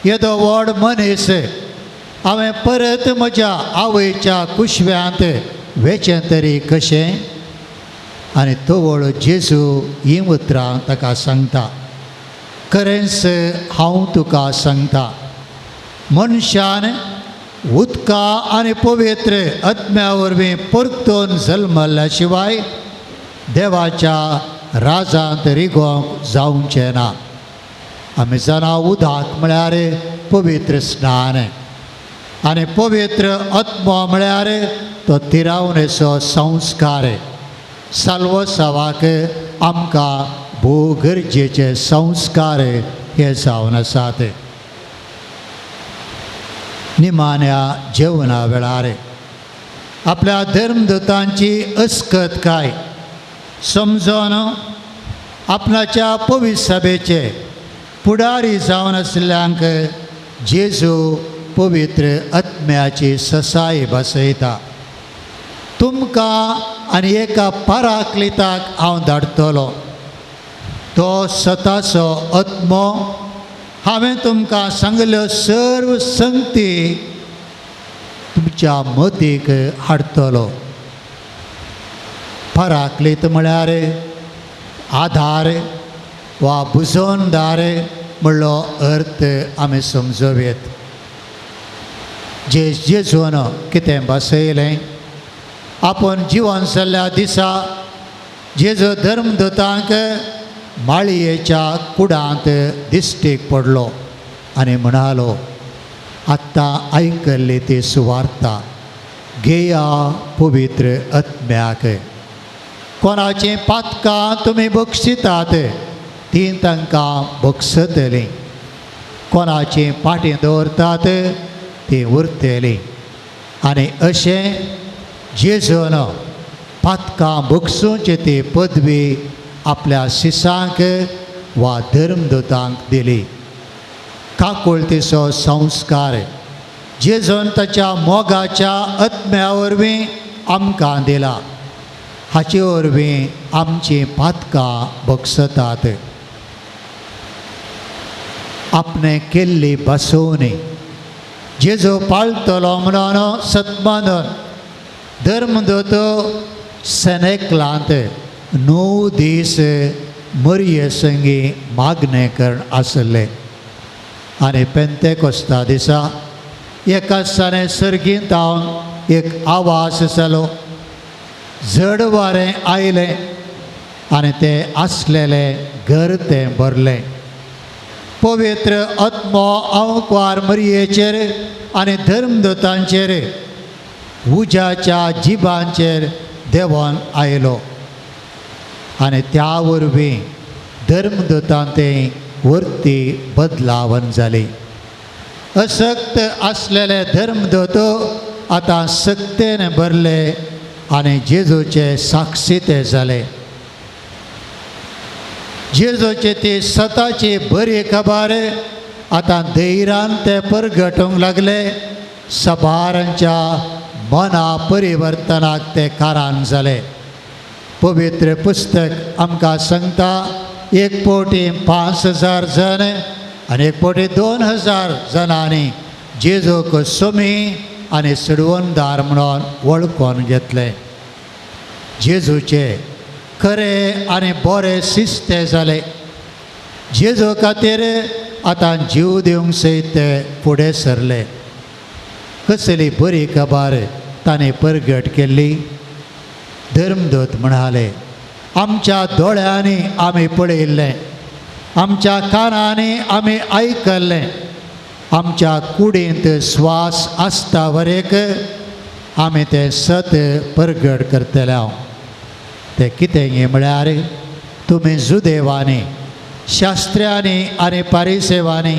Speaker 2: येदो व्हड मनीस, हांवें परत म्हज्या आवयच्या कुशव्यांत वेचें तरी कशें? आनी तवळ जेजू हीं उतरां ताका सांगता, खरेंच हांव तुका सांगता, मनशान उदका आनी पवित्र आत्म्या वरवीं परतून जल्मल्ल्या शिवाय देवाच्या राजांत रिगोवंक जावचें ना. आमी जाणा उदक म्हळ्यार पवित्र स्नान आनी पवित्र आत्मो म्हळ्यार तो तिरावणेचो संस्कार. साल्वसावाक आमकां भोव गरजेचे संस्कार हे जावन आसात. निमाण्या जेवणा वेळार आपल्या धर्मदूतांची अस्कत काय समजून आपणाच्या पवित्र सभेचे पुढारी जावन आशिल्ल्यांक जेजू पवित्र आत्म्याची ससाय बसयता. तुमकां आनी एका पराक्लिताक हांव धाडटलो, तो सताचो आत्मो हांवें तुमकां सांगल्यो सर्व संगती तुमच्या मतीक हाडटलो. पराक्लीत म्हळ्यार आधार वा बुजोनदार म्हणलो अर्थ आमी समजोवयेत. जे जेजून कितें बसयलें, आपूण जिवन जाल्ल्या दिसा जेजू धर्मदूतांक माळयेच्या कुडांत दिश्टीक पडलो आनी म्हणालो, आत्तां आयकल्ली ती सुवार्ता घेया पवित्र आत्म्याक. कोणाचीं पातकां तुमी बक्षितात तीं तांकां बक्षतलीं, कोणाचीं पाटीं दवरतात तीं उरतलीं. आनी अशें जेजून पातकां बक्षुची ती पदवी आपल्या शिसांक वा धर्मदूतांक दिली. काकुळतीचो संस्कार जेजून ताच्या मोगाच्या आत्म्या वरवीं आमकां दिला. हाचे वरवीं आमचीं पातकां बक्षतात. आपणें केल्ली बसोवणी जेजू पाळटलो म्हणून सतमानून धर्मदूत सेनेकलांत 9 दीस मरये संगी मागणें करून आसले. आनी पेंतेकोस्ता दिसा एका साने सर्गींत हांव एक आवाज जालो, जड वारें आयलें आनी तें आसलेलें घर तें भरलें. पवित्र आत्मो आंकवार मरयेचेर आनी धर्मदूतांचेर उज्याच्या जिबांचेर देंवन आयलो आनी त्या वरवीं धर्मदूतां ते वर्ती बदलावन जाली. असक्त आसलेले धर्मदूत आतां सक्तेन भरले आनी जेजूचे साक्षी ते जाले. जेजूची ती सताची बरी खबर आतां धैर्यान ते परगटूंक लागले. सबारांच्या मना परिवर्तनाक ते कारण जाले. पवित्र पुस्तक आमकां सांगता 1,05,000 जण आनी 1,02,000 जाणांनी जेजूक सोमी आनी सिडवणदार म्हणून वळखून घेतले. जेजूचे खरे आनी बरे शिस्ते जाले. जेजू खातीर आतां जीव दिवंक सयत ते फुडें सरले. कसली बरी खबर ताणें परगट केल्ली. धर्मदूत म्हणाले, आमच्या दोळ्यांनी आमी पळयल्लें, आमच्या कानांनी आमी आयकल्लें, आमच्या कुडींत स्वास आसता वरेक आमी तें सत परगट करतले. हांव तें कितें म्हळ्यार तुमी जुदेवांनी, शास्त्र्यांनी आनी पारिसेवांनी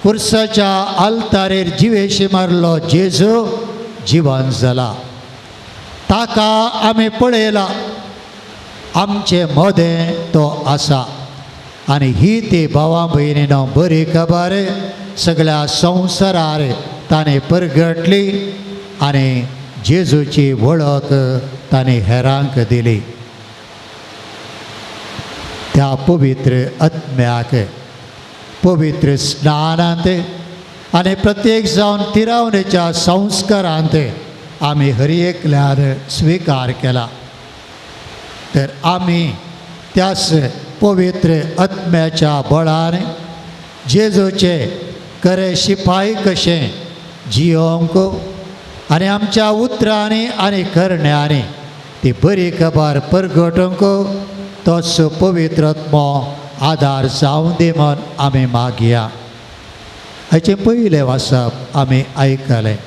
Speaker 2: कुर्साच्या आल्तारेर जिवेशी मारलो जेजू जिवन जाला. ताका आमी पळयला, आमचे मदें तो आसा. आनी ही ती भावा भयणीनो बरी खबर सगळ्या संवसारार ताणें परगटली आनी जेजूची वळख ताणें हेरांक दिली. त्या पवित्र आत्म्याक पवित्र स्नानांत आनी प्रत्येक जावन तिरावणेच्या संस्कारांत आमी हर एकल्यार स्विकार केला. तर आमी त्याच पवित्र आत्म्याच्या बळान जेजूचे खरे शिपाय कशें जियोंक आनी आमच्या उतरांनी आनी करण्यांनी ती बरी खबर परगटूंक तोच पवित्र आत्मो आदार जावं दी म्हूण आमी मागया. हाचें पयलें वाचप आमी आयकलें.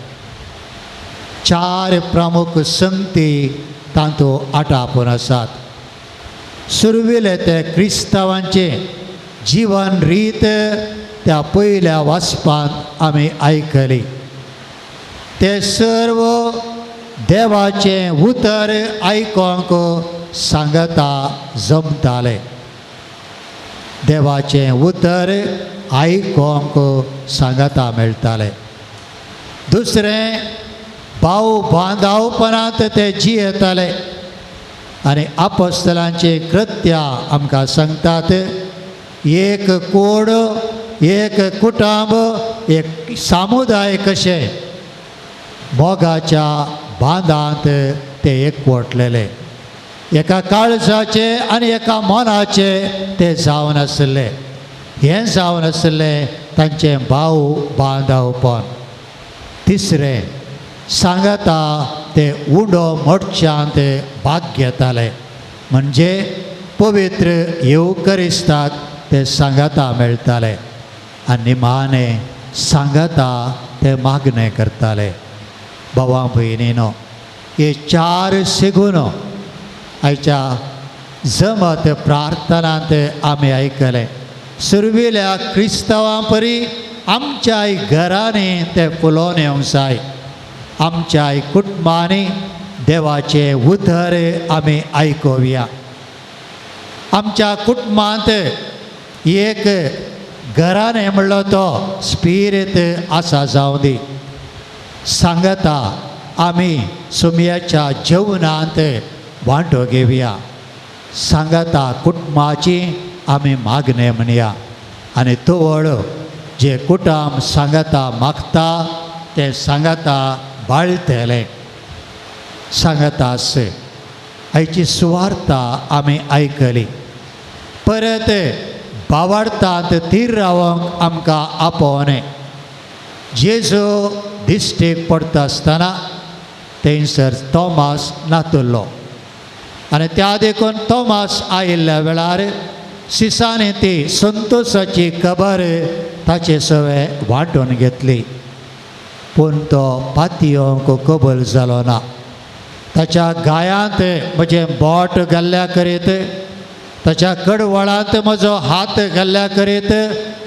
Speaker 2: चार प्रमुख संगती तातूंत आटापून आसात. सुरवेले ते क्रिस्तांवांचें जिवन रीत त्या पयल्या वाचपांत आमी आयकली. ते सर्व देवाचें उतर आयकोंक सांगता जमताले. देवाचें उतर आयकोंक सांगता मेळटाले. दुसरें, भाव बांदावपणांत ते जियेताले आनी आपोस्तलांची कृत्यां आमकां सांगतात एक कोड, एक कुटुंब, एक समुदाय कशें मोगाच्या बांदांत ते एकवटलेले. एका काळजाचे आनी एका मनाचे ते जावन आशिल्ले. हें जावन आशिल्लें तांचें भाव बांदावपण. तिसरें, सांगता ते उंडो मोडच्यांत भाग घेताले, म्हणजे पवित्र येवकरिस्ताक ते सांगाता मेळटाले आनी निमाणें सांगाता ते मागणें करताले. भावा भयणीनो, हे चार सेगुनो आयच्या जमत प्रार्थनांत आमी आयकलें. सुरवेल्या क्रिस्तांवां परी आमच्याय घरांनी ते फुलोवन येवंक जाय. आमच्याय कुटुंबांनी देवाचें उतर आमी आयकुया. आमच्या कुटुंबांत एक घराणें म्हणलो तो स्पिरीत आसा जावं दी. सांगता आमी सुमयाच्या जेवणांत वांटो घेवया. सांगता कुटुंबाची आमी मागणें म्हणया आनी तवळ जे कुटुंब सांगता मागता तें सांगता बाळतलें. सांगता आस आयची सुवार्ता आमी आयकली. परत बावार्थांत थीर रावंक आमकां आपोवणें. जेजू दिश्टीक पडटा आसतना थंयसर तोमास नातुल्लो आनी त्या देखून तोमास आयिल्ल्या वेळार सिसांनी ती संतोशाची खबर ताचे सवें वांटून घेतली. पूण तो पातयोंक कबूल जालो ना. ताच्या गायांत म्हजें बोट घाल्ल्या करीत, ताच्या कडवळांत म्हजो हात घाल्ल्या करीत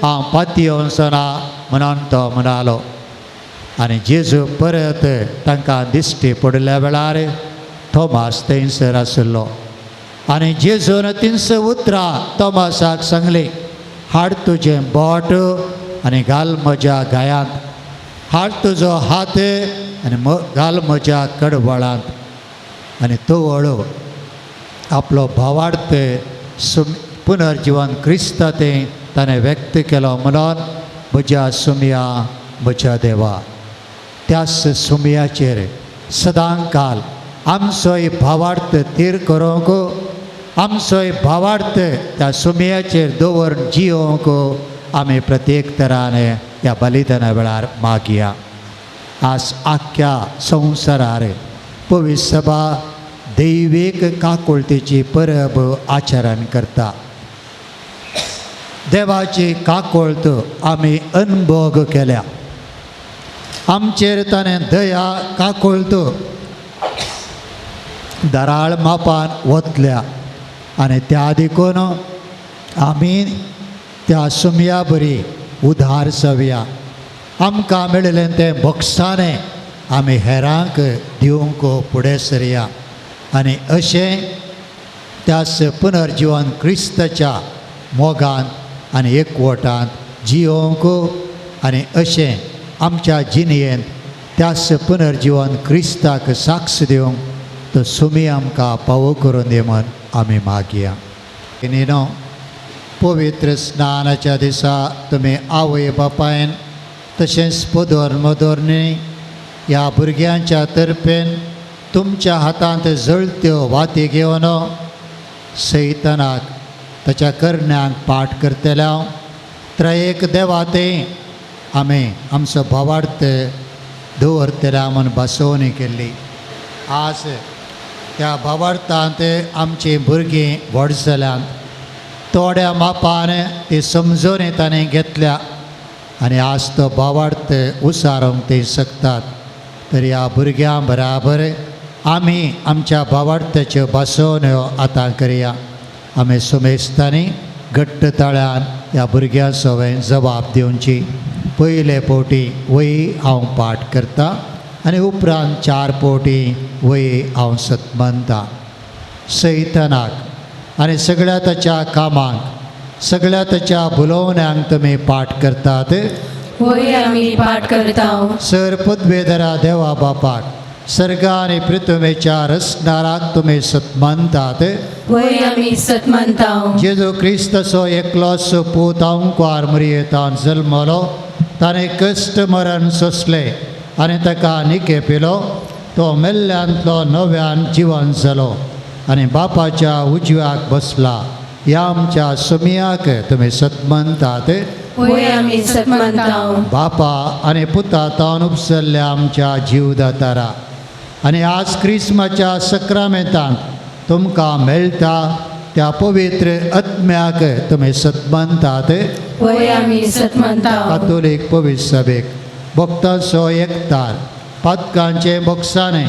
Speaker 2: हांव पातयोवचो ना म्हणून तो म्हणालो. आनी जेजू परत तांकां दिश्टी पडिल्ल्या वेळार थोमास थंयसर आशिल्लो आनी जेजून तिनशे उतरां तोमासाक सांगली, हाड तुजें बोट आनी घाल म्हज्या गायांत, हाड तुजो हात आनी घाल म्हज्या कडवळांत. आनी तवळ आपलो भावार्थ पुनर्जिवन क्रिस्त तें ताणें व्यक्त केलो म्हणून म्हज्या सुमया म्हज्या देवा. त्याच सुमयाचेर सदांकाल आमचोय भावार्थ थीर करूंक, आमचोय भावार्थ त्या सुमयाचेर दवरून जियोवंक आमी प्रत्येक तरान ह्या बलिदाना वेळार मागया. आज आख्ख्या संवसारार पवित्र सभा दैवीक काकुळतेची परब आचरण करता. देवाची काकुळत आमी अनभोग केल्या, आमचेर ताणें दया काकुळत दराळ मापान वतल्या आनी त्या देखून आमी त्या सुमया बरी उधार जावया. आमकां मेळिल्लें तें बक्षाणें आमी हेरांक दिवंक फुडें सरया आनी अशें त्याच पुनर्जिवन क्रिस्ताच्या मोगान आनी एकवटांत जियोवंक आनी अशें आमच्या जिणयेंत त्याच पुनर्जिवन क्रिस्ताक साक्ष दिवंक तो सुमी आमकां पावो करून दी म्हूण आमी मागया. न्ही, पवित्र स्नानाच्या दिसा तुमी आवय बापायन तशेंच पदोर मदोरनी ह्या भुरग्यांच्या तर्फेन तुमच्या हातांत जळत्यो वाती घेवन सैतानाक ताच्या करण्यांक पाठ करतल्या त्रयेक देवा ते आमी आमचो भावार्थ दवरतल्या म्हूण बसोवणी केल्ली. आज त्या भावार्थांत आमचीं भुरगीं व्हड जाल्यांत, थोड्या मापान ती समजून ताणें घेतल्या आनी आज तो भावार्थ उसारूंक ती शकतात. तर ह्या भुरग्यां बराबर आमी आमच्या भावार्थाच्यो बसोवण्यो आतां करया. आमी सुमेस्तांनी घट्ट ताळ्यान ह्या भुरग्यां सवें जबाब दिवची. पयले फावटी वय हांव पाठ करता आनी उपरांत 4 फावटी वय हांव सतमनता. सैतानाक आनी सगळ्या ताच्या कामांक, सगळ्या ताच्या भुलोवण्यांक तुमी पाठ करतात.
Speaker 5: होय आमी पाठ करता.
Speaker 2: सर पदवेधरा देवा बापाक, सर्गा आनी पृथ्वेच्या रचणाराक तुमी सतमानतात.
Speaker 5: होय आमी सतमानता.
Speaker 2: जेजू क्रिस्ताचो एकलोच पूत अंकुआर मरियेतान जल्मलो, ताणें कश्ट मरण सोंसलें आनी ताका निके पिलो. तो मेल्ल्यांतलो नव्यान जिवन जालो आनी बापाच्या उजव्याक बसला. ह्या आमच्या सुमयाक तुमी सतमनतात.
Speaker 5: होय आमी सतमनता.
Speaker 2: बापा आनी पुता तावन उपसल्ल्या आमच्या जीवदातारा आनी आज क्रिस्माच्या सक्रामेंतांत तुमकां मेळटा त्या पवित्र आत्म्याक तुमी सतमनतात.
Speaker 5: होय आमी सतमनता.
Speaker 2: कातोलीक पवित्र सभेक भक्तांचो एकतार, पातकांचें बक्षाणें,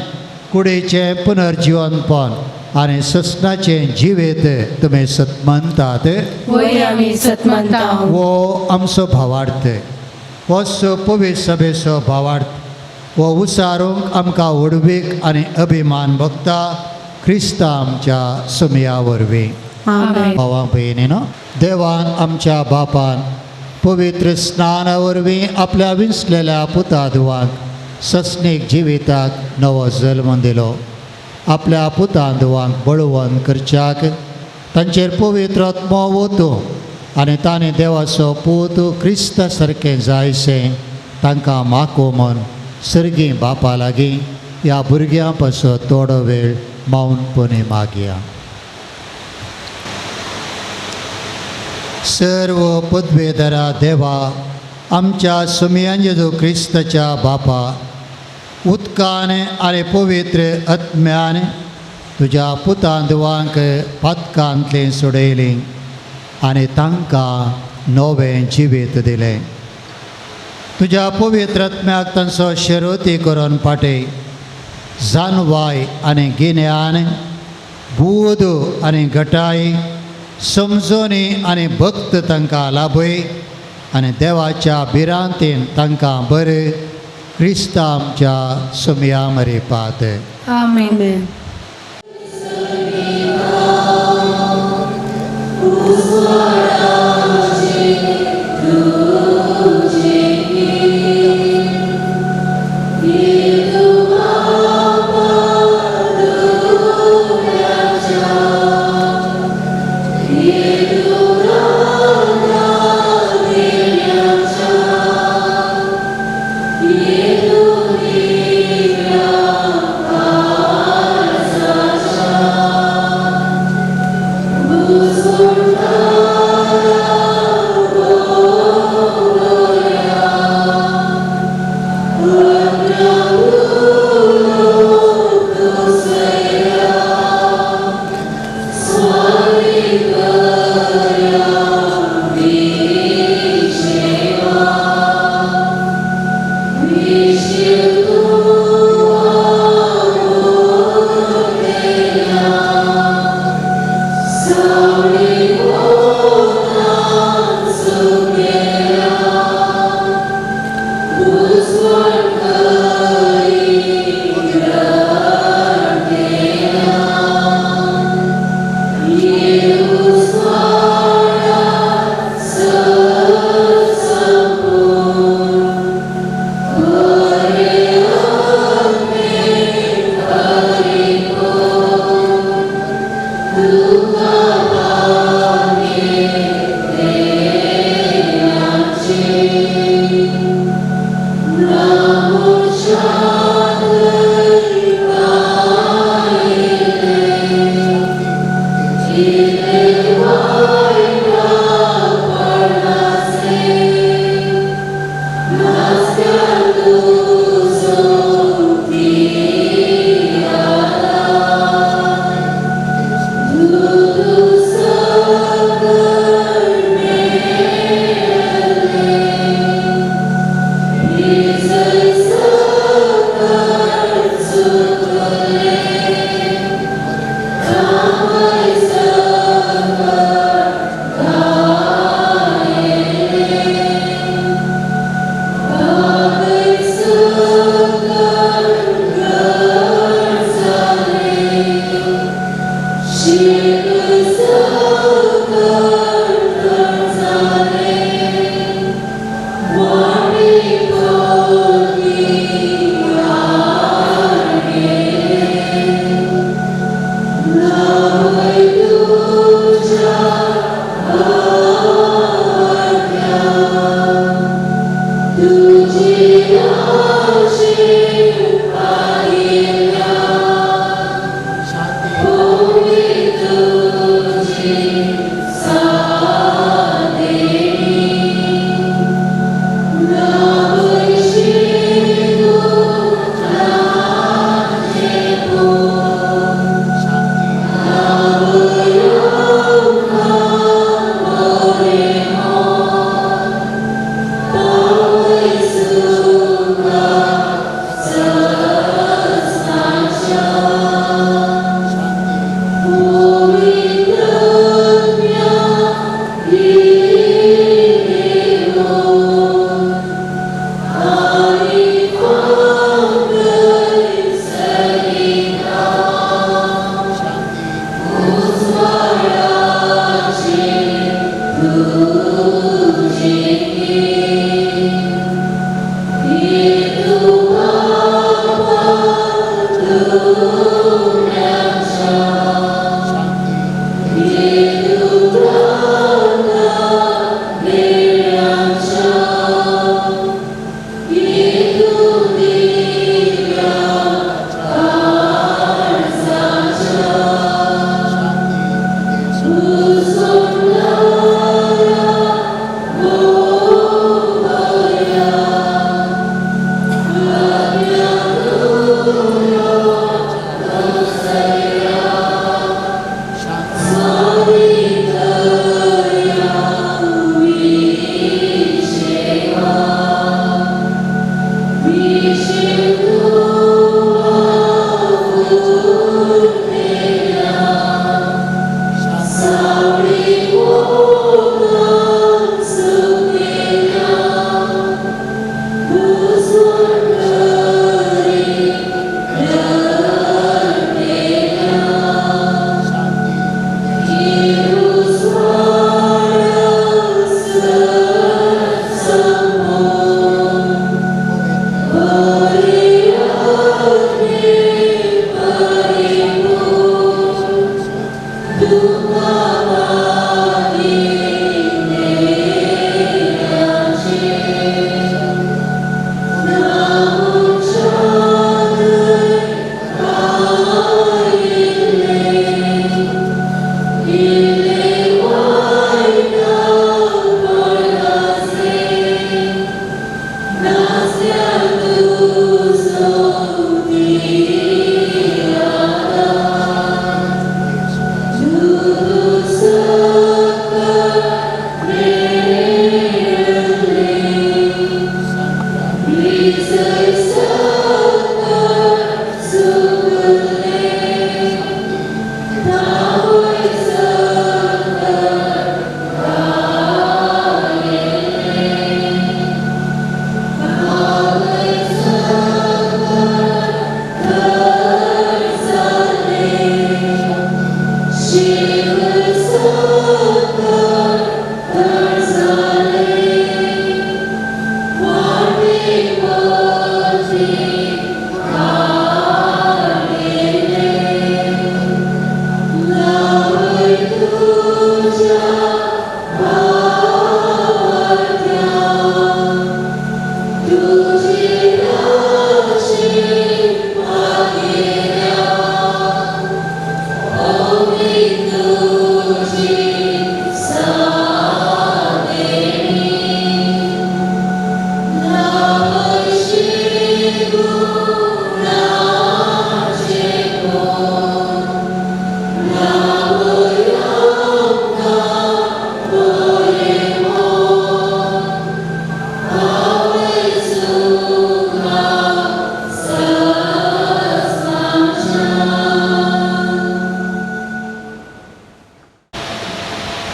Speaker 2: कुडीचें पुनर्जिवनपण आनी ससनाचें जिवीत तुमी सतमनतात.
Speaker 5: होय आमी सतमनता.
Speaker 2: हो आमचो भावार्थ, हो पवित्र सभेचो भावार्थ, हो उसारूंक आमकां व्हडवीक आनी अभिमान भोगता क्रिस्ता आमच्या सुमया वरवीं. भावा भयणीनो, देवान आमच्या बापान पवित्र स्नाना वरवीं आपल्या विंचलेल्या पुतादुवांक ससनीक जिविताक नवो जल्म दिलो. आपल्या पुतांदुवांक बळवंत करच्याक तांचेर पवित्र आत्मो वतू आनी तांणी देवाचो पूत क्रिस्ता सारकें जायशें तांकां माको म्हूण सर्गी बापा लागीं ह्या भुरग्यां पासत थोडो वेळ मौनपणी मागया. सर्व पदवेधरा देवा आमच्या सुमयान जेजू क्रिस्ताच्या बापा, उदकान आनी पवित्र आत्म्यान तुज्या पुतांदुवांक पातकांतलीं सोडयलीं आनी तांकां नवें जिवीत दिलें. तुज्या पवित्र आत्म्याक तांचो शेरोती करून पाटय, जानवाय आनी गिन्यान, बूद आनी घटाय, समजोनी आनी भक्त तांकां लाभय आनी देवाच्या भिरांतीन तांकां बरें क्रिस्ता आमच्या सुमया मरेपात.
Speaker 5: आमेन.
Speaker 3: Lord.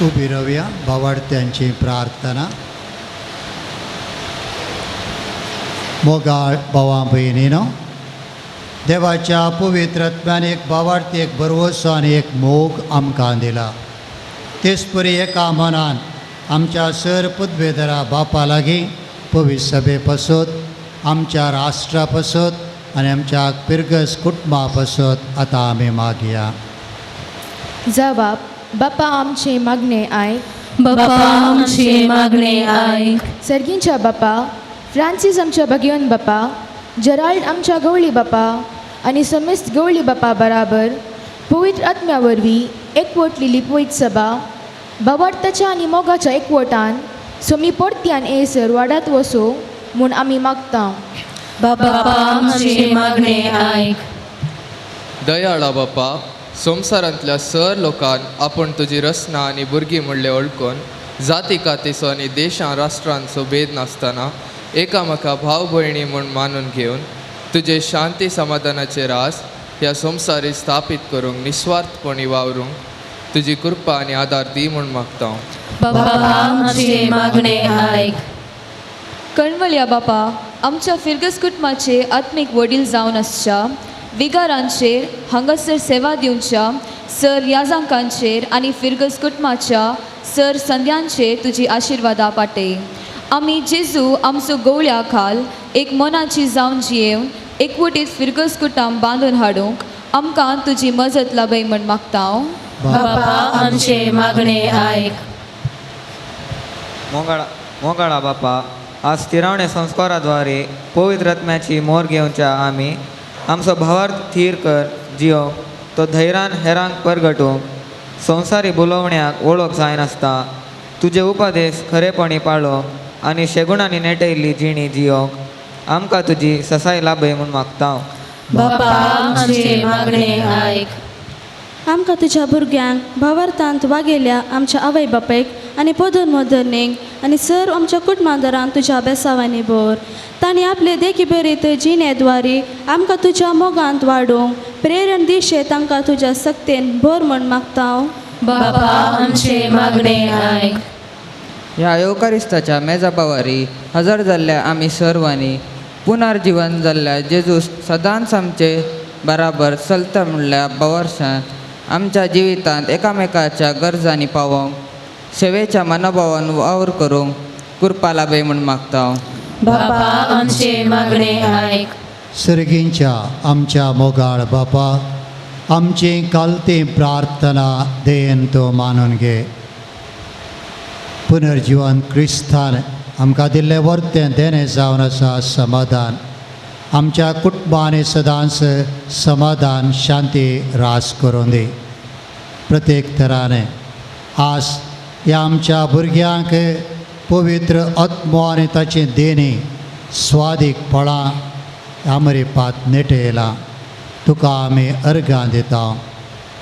Speaker 2: उबी रावया भावार्थ्यांची प्रार्थना. मोगाळ भावा भयणीनो, देवाच्या पवित्र आत्म्यान एक भावार्थी, एक भरवसो आनी एक मोग आमकां दिला. तेच परी एका मनान आमच्या सर पदवेधरा बापा लागीं पवित्र सभे पासत, आमच्या राष्ट्रा पासत आनी आमच्या पिरगस कुटुंबा पासत आतां आमी मागया.
Speaker 8: जबाब बापा आमचे मागणे आयक,
Speaker 5: बापा आमचे मागणे आयक.
Speaker 8: सर्गींच्या बापा, फ्रांसीस आमच्या भगिवन बापा, जेराल्ड आमच्या गवळी बापा आनी समेस्त गवळी बापा बराबर पवित्र आत्म्या वरवीं एकवटलेली पवित्र सभा बाबार्थाच्या आनी मोगाच्या एकवटान सोमी परत्यान येसर वाडात वसो म्हूण आमी मागता.
Speaker 5: बापा आमचे मागणे आयक.
Speaker 9: दयाळा बापा, संवसारांतल्या सर लोकान आपूण तुजी रचना आनी भुरगीं म्हणलें वळखून जाती कातीचो आनी देशां राष्ट्रांचो भेद नासतना एकामेका भाव भयणी म्हूण मानून घेवन तुजे शांती समाधानाचे रास ह्या संवसारी स्थापीत करूंक निस्वार्थपणी वावरूंक तुजी कृपा आनी आदार दी म्हूण मागता.
Speaker 5: बापा आमचे मागणे आयक.
Speaker 10: कणवल्या बापा, आमच्या फिरगस कुटुंबाचे आत्मीक वडील जावन आसच्या विगारांचेर हांगासर सेवा दिवच्या सर याजांकांचेर आनी फिरगस कुटुंबाच्या सर संद्यांचेर तुजी आशिर्वादा पाटे. आमी जेजू आमचो गवळ्या खाल एक मनाची जावन जियेवन एकवटीत फिरगस कुटुंब बांदून हाडूंक आमकां तुजी मजत लाभय म्हण मागता.
Speaker 5: बापा आमचे मागणे आयक.
Speaker 11: मोगाळा बापा, आज तिरावणे संस्काराद्वारे पवित्र आत्म्याची मोर घेवच्या आमी आमचो भावार्थ थीर कर जियोंक तो धैर्यान हेरांक परगटूंक संवसारी बोलोवण्याक वळख जायनासता तुजे उपदेश खरेपणी पाळोवंक आनी शेगुणांनी नेटयल्ली जिणी जियोंक आमकां तुजी ससाय लाभय म्हूण मागता.
Speaker 5: बापा आमचे मागणे आयक.
Speaker 12: आमकां तुज्या भुरग्यांक भावार्थांत वागयल्या आमच्या आवय बापायक आनी पदर मदरणीक आनी सर आमच्या कुटुंबादरांक तुज्या बेसावांनी भर. तांणी आपले देखी बरीत जिणेद्वारे आमकां तुज्या मोगांत वाडोवंक प्रेरण दिशे तांकां तुज्या सक्तेन भर म्हूण मागता.
Speaker 5: बापा आमचे मागणे आयक.
Speaker 11: ह्या येवकारिस्ताच्या मेजाबावारी हजर जाल्ल्या आमी सर्वांनी पुनर्जीवन जाल्ल्या जेजूस सदांच आमचे बराबर चलता म्हणल्या बावर्सान आमच्या जिवितांत एकामेकाच्या गरजांनी पावोवंक सेवेच्या मनोभावान वावर करूंक कृपा लाभय म्हूण मागता.
Speaker 5: बापा आमचे मागणे आयक.
Speaker 2: सर्गींच्या आमच्या मोगाळ बापा, आमची कालती प्रार्थना देन तो मानून घे. पुनर्जीवन क्रिस्तान आमकां दिल्लें वर्तें देणें जावन आसा समाधान. आमच्या कुटुंबांनी सदांच समाधान शांती रास करून दी. प्रत्येक तराने आज ह्या आमच्या भुरग्यांक पवित्र आत्मो आनी ताची देणी स्वादीक फळां आमरी पात नेटयलां. तुका आमी अर्गां दिता.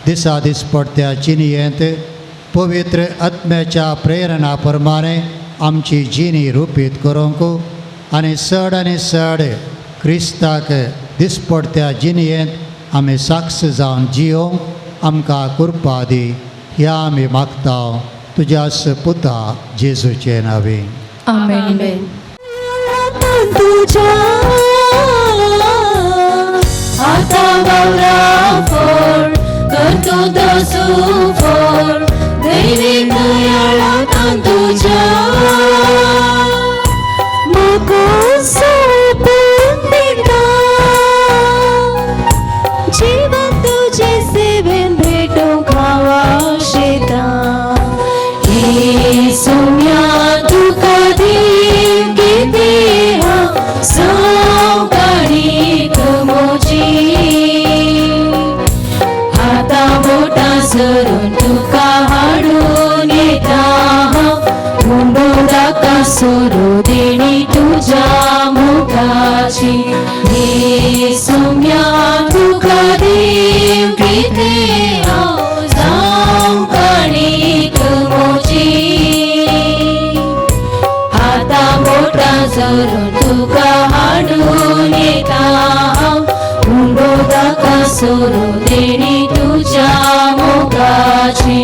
Speaker 2: दिसा दीस पडत्या जिणयेंत पवित्र आत्म्याच्या प्रेरणा प्रमाणे आमची जिणी रुपीत करूंक आनी चड आनी चड क्रिस्ताक दिसपडत्या जिणयेंत आमी साक्ष जावन जियोवंक आमकां कृपा दी. ह्या आमी मागता तुज्या पुता जेजूचे नांवे.
Speaker 5: आमेन.
Speaker 3: तुझ्या आता वावरा फोड करतो तसो फोड दैवी दयाळान तुझ्या म्हाका सोंपून दिता जीवन तुझे सेवेन भेटूंक हांव आशेतां. हे सोम्या तुका दीव कितें हांव जावं काणीक म्हजी हाता बोटां सरून तुका हाडून येता हांव उंडो दाका सोरू देणी तुज्या मुखाची. हे सोम्या तुका दीव कितें हांव जावं काणीक म्हजी हाता बोटां सरून तुका हाडून येता हांव उंडो दाका सोरू देणी तुज्या मोगाची.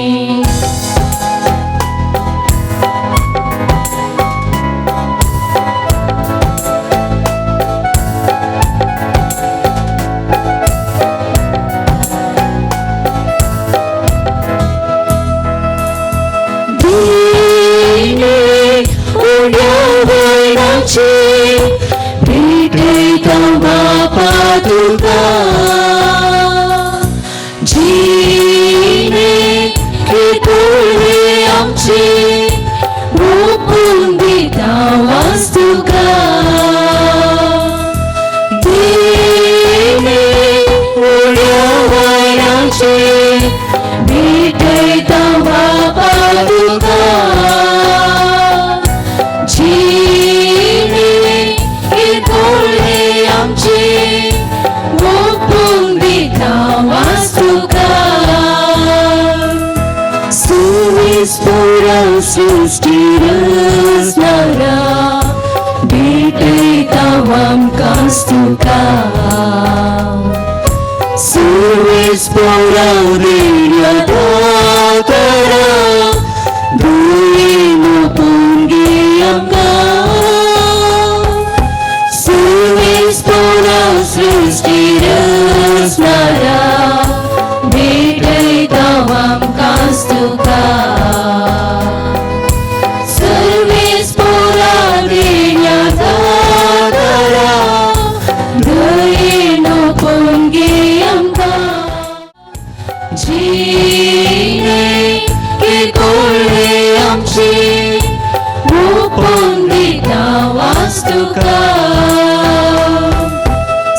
Speaker 3: भेटयता बापा तुका जिणे किरकोळे आमचे ओपून दिता वास तुका. भेटयता आमकां तुका सुर्वेस पोरा देण्या दातरा दयेन ओपून घे आमकां सुर्वेस पोरा सृश्टी रचणारा भेटयता आमकां तुका सर्वेस पोरा देण्या दातरा दयेन ओपून घे आमकां जिणे केकोळे आमचे ओपून दिता वास्तुका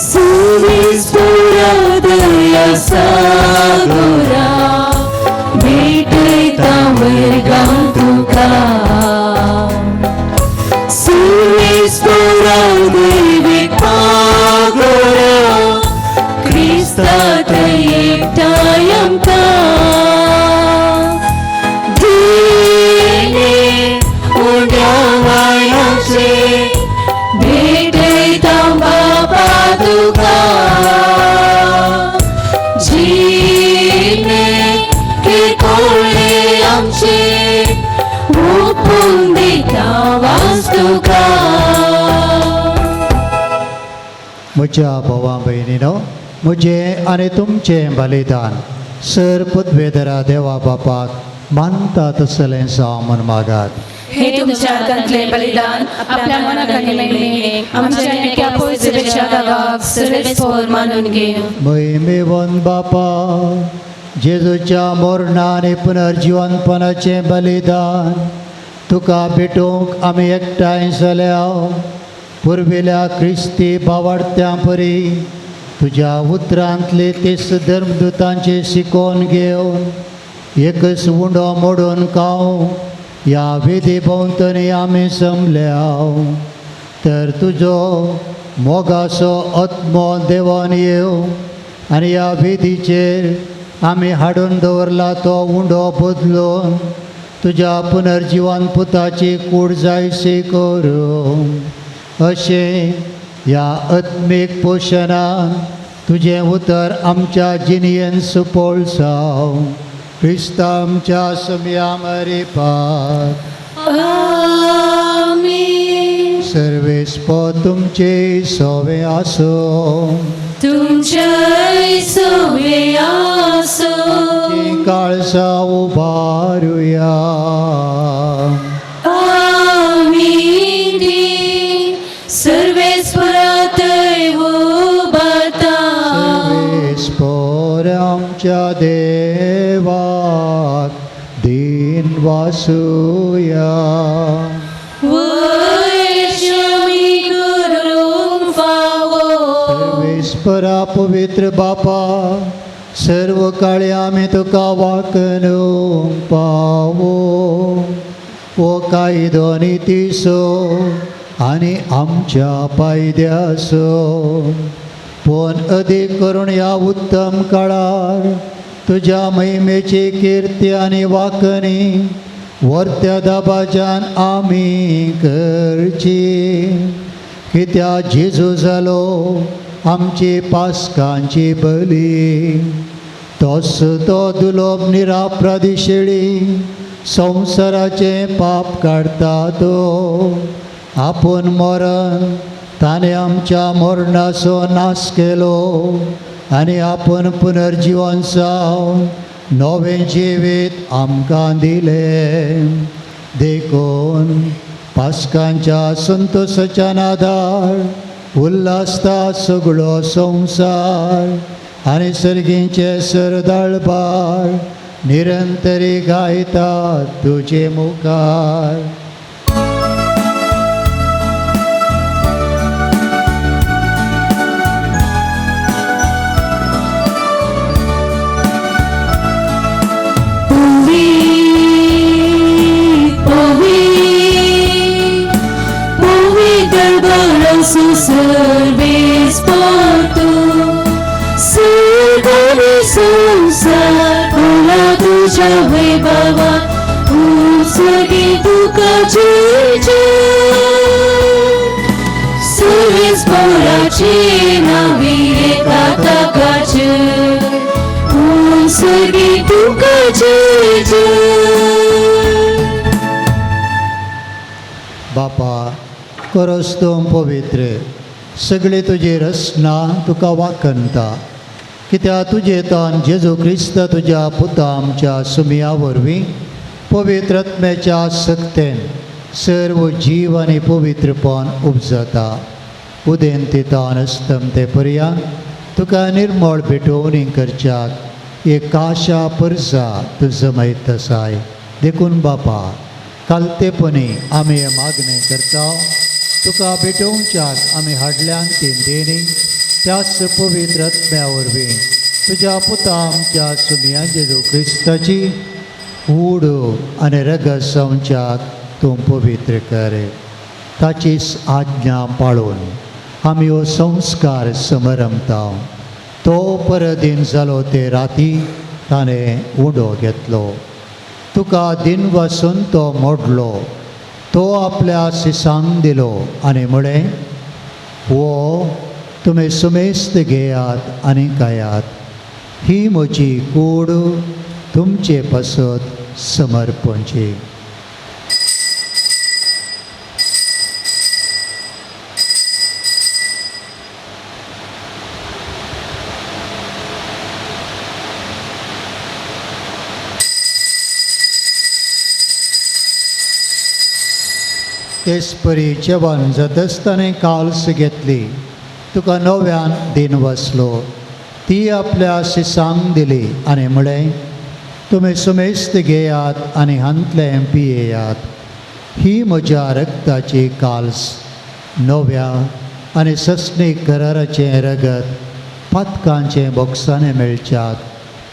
Speaker 3: सुर्वेस पोरा दया सागोरा भेटयता वर्गां तुका सुर्वेस पोरा दैवीक पागोरा क्रिस्तात एकठांय आमकां दिने उण्या वायाचे भेटयता बापा तुका जिणे केकोळे आमचे ओपून दिता वास्तुका.
Speaker 2: म्हज्या भावा भयणीनो, म्हजें आनी तुमचें बलिदान सर पदवेधरा देवा बापाक मानता तसलें जावं म्हूण मागात.
Speaker 5: हे तुमच्या हातांतले बलिदान आपल्या मनाक आनी महिमेक आमच्या नेक्या पवित्र दागाक सर्वेस्पोर मानून घेवं.
Speaker 2: महिमेवन बापा, जेजूच्या मरणा आनी पुनर्जिवनपणाचें बलिदान तुका भेटूंक आमी एकठांय जाल्या. पुर्विल्या क्रिस्ती भावार्थ्यां परी तुज्या उतरांतले तेस धर्मदुतांचे शिकोवन घेवन एकच उंडो मोडून खावं ह्या विधी भोंवतणी आमी जमल्या. तर तुजो मोगाचो आत्मो देवान येवं आनी ह्या विधीचेर आमी हाडून दवरला तो उंडो बदलून तुज्या पुनर्जिवन पुताची कूड जायशी करूं. अशें ह्या आत्मीक पोशणान तुजें उतर आमच्या जिणयेन सुपोळ जावं. क्रिस्ता आमच्या समया मरिपाक
Speaker 3: आमेन.
Speaker 2: सर्वेस्पोर तुमचे सोवे आसूं.
Speaker 3: तुमच्याय सोवे आसूं.
Speaker 2: काळसा उबारुया.
Speaker 3: आमी सर्वेस्पोरातय उबारता.
Speaker 2: सर्वेस्पोर आमच्या देवाक दीन वासुया.
Speaker 3: वैश्यामी करूंक फावो.
Speaker 2: सर्वेस्परा पवित्र बापा, सर्व काळी आमी तुका वाकणूंक पावो. ओ कायदो नितीसो आनी आमच्या पायद्यासो पूण अदीक करून ह्या उत्तम काळार तुज्या महिमेची किर्ती आनी वाकणी वर्त्या दाबाच्यान आमी करची. कित्याक जेजू जालो आमची पास्कांची बली, तोच तो दुलोब निरापराधी शेळी संवसाराचें पाप काडटा तो. आपूण मरण ताणें आमच्या मरणाचो नाश केलो आनी आपूण पुनर्जिवन जावन नवें जिवीत आमकां दिलें. देखून पास्कांच्या संतोशाच्या नादार उल्हासता सगळो संवसार आनी सर्गींचे सरदाळबार निरंतरी गायतात तुजे मुखार.
Speaker 3: सर्वेस्पोर तूं सर्गानी संवसार भरला तुज्या वैभवान उत्सर्गी तुका जय जय. पोराची नावी येता ताका जय, स्वर्गी तुका जय जय.
Speaker 2: बापा करस तूं पवित्र, सगळी तुजी रचना तुका वाखणता, कित्याक तुजे तान जेजू क्रिस्त तुज्या पुता आमच्या सुमया वरवीं पवित्र आत्म्याच्या सक्तेन सर्व जीव आनी पवित्रपण उपजता. उदेंती तान अस्तमते पर्यंत तुका निर्मळ भेटवणी करच्याक एक आशा परसा तूं जमयत आसाय. देखून बापा कालतेपणी आमी हें मागणें करता, तुका भेटोवच्याक आमी हाडल्यान ती देणी त्याच पवित्र आत्म्या वरवीं तुज्या पुता आमच्या सुमया जेजू क्रिस्ताची कूड आनी रगत जावच्याक तूं पवित्र कर. ताचीच आज्ञा पाळून आमी हो संस्कार समरमता. तो परदीन जालो ते राती ताणें उडो घेतलो, तुका दिन वासून तो मोडलो, तो आपल्या सिसांक दिलो आनी म्हळें, हो तुमी सुमेस्त घेयात आनी खायात, ही म्हजी कूड तुमचे पासत समर्पणची. तेच परी जेवण जातासतना काल्स घेतली, तुका नव्यान दिन वसलो, ती आपल्या सिसांक दिली आनी म्हळें, तुमी सुमेस्त घेयात आनी हांतलें पियेयात, ही म्हज्या रक्ताची काल्स, नव्या आनी सस्नीक कराराचें रगत पातकांचें बोगसाणें मेळच्याक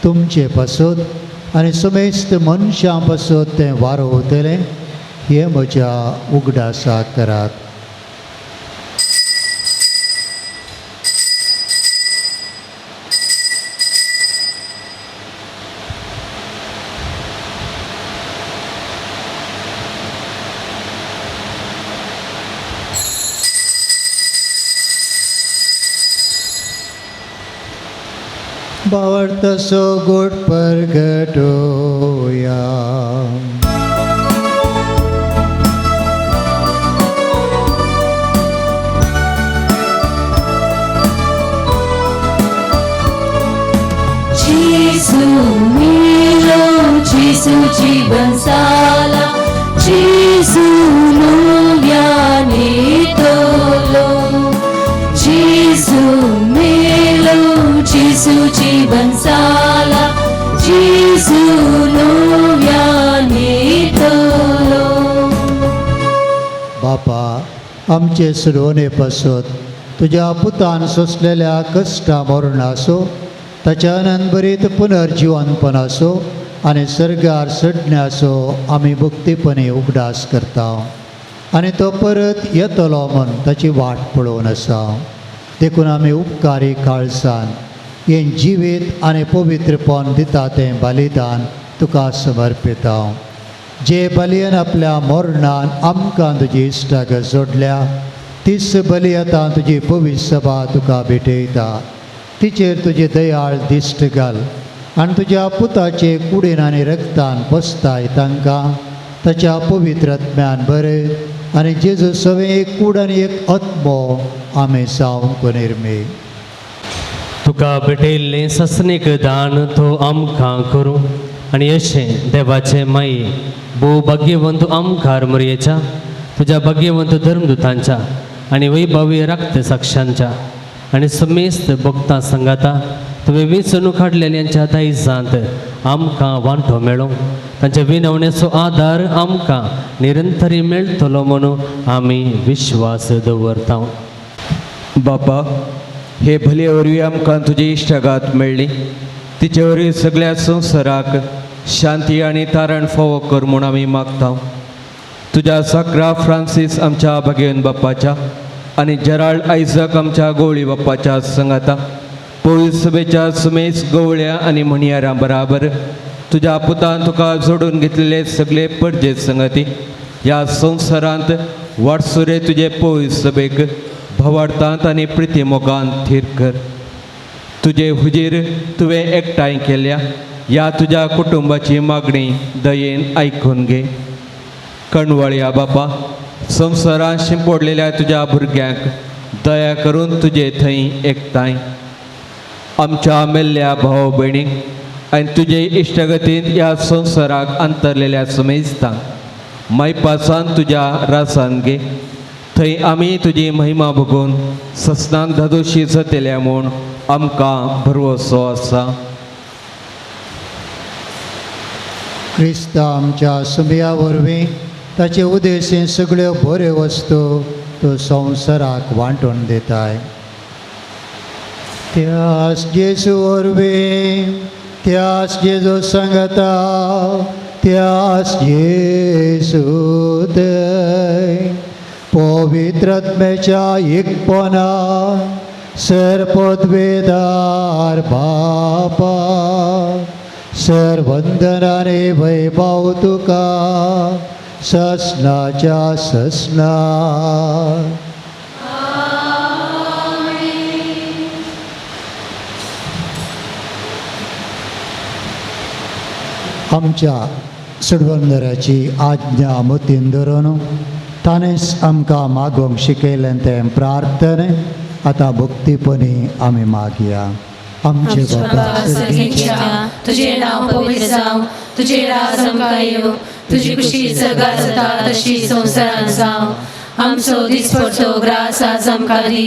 Speaker 2: तुमचे पासत आनी सुमेस्त मनशां पासत तें वारोवतलें, हें म्हज्या उगडासाक करात. भावार्थाचो गोड परगटोया.
Speaker 3: जेसू मेलो, जेसू जीवन साला, जेसू नव्याने तोलो. जेसू मेलो, जेसू जीवन साला, जेसू नव्याने तोलो.
Speaker 2: बापा आमचे सुरवणे पासत तुज्या पुतान सोंसलेल्या कश्टा मरणाचो, ताच्या आनंदभरीत पुनर्जिवनपणाचो आनी सर्गार चडण्याचो आमी भक्तीपणी उगडास करता आनी तो परत येतलो म्हूण ताची वाट पळोवन आसा. देखून आमी उपकारी काळसान हें जिवीत आनी पवित्रपण दिता तें बलिदान तुका समर्पिता. जे बलयन आपल्या मरणान आमकां तुजी इश्टागत जोडल्या, तीच बली आतां तुजी पवित्र सभा तुका भेटयता. तिचेर तुजी दयाळ दिश्ट घाल आनी तुज्या पुताचे कुडीन आनी रक्तान बसताय तांकां ताच्या पवित्र आत्म्यान बरें आनी जेजू सवें एक कूड आनी एक आत्मो आमी जावंक निर्मी.
Speaker 7: तुका भेटयल्लें ससनीक दान तो आमकां करूं आनी अशें देवाचें माये भोव भाग्यवंत आमकार मोरयेच्या तुज्या भाग्यवंत धर्मदुतांच्या आनी वैभवी रक्त साक्षांच्या आनी समेस्त भक्तां सांगाता तुवें वेंचून काडलेल्यांच्या दायजांत आमकां वांटो मेळो, तांच्या विनवणेचो आदार आमकां निरंतरी मेळटलो म्हणून आमी विश्वास दवरता.
Speaker 13: बापा हे भले वरवीं आमकां तुजी इश्टागात मेळ्ळी, तिचे वरवीं सगळ्या संवसाराक शांती आनी तारण फावो कर म्हूण आमी मागता. तुज्या साक्रा फ्रांसीस आमच्या भाग्यवन बाप्पाच्या आनी जेराल्ड आयजक आमच्या गवळी बाप्पाच्या संगाता पवित्र सभेच्या सुमेस गवळ्या आनी म्हणयारां बराबर तुज्या पुतान तुका जोडून घेतलेले सगळे परजे संगती ह्या संवसारांत वाटसुरे तुजे पवित्र सभेक भावार्थांत आनी प्रिती मोगान थीर कर. तुजे हुजीर तुवें एकठांय केल्या ह्या तुज्या कुटुंबाची मागणी दयेन आयकून घे. कणवळया बापा, संवसारांत शिंपडलेल्या तुज्या भुरग्यांक दया करून तुजे थंय एकठांय आमच्या मेल्ल्या भाव भयणीक आनी तुजे इश्टगतीन ह्या संवसाराक अंतरलेल्या समेजतांक मायपासान तुज्या रासान घे. थंय आमी तुजी महिमा भोगून ससनाक धादोशी जातल्या म्हूण आमकां भरवसो आसा.
Speaker 2: क्रिस्त आमच्या सुमया वरवीं ताचे उदेशीं सगळ्यो बऱ्यो वस्तू तो संवसाराक वांटून दिताय. त्यास जेजू वरवीं, त्यास जेजू सांगता, त्यास जेजू दय पवित्रत्मेच्या एकपणा सर पदवेदार बापा सर वंदनाने वैभव तुका ससनाच्या ससना. आमच्या सुडवंदराची आज्ञा मतीन धरून ताणेंच आमकां मागोवंक शिकयलें तें प्रार्थने आतां भक्तीपणी आमी मागया. आमचे बापा
Speaker 5: सर्गीच्या, तुझे नाव पवित्र जावं, तुझे राज आमकां येवं, तुजी कुशी जगात जाता तशी संवसारांत जावं. आमचो दिसपडतो ग्रास आज आमकां दी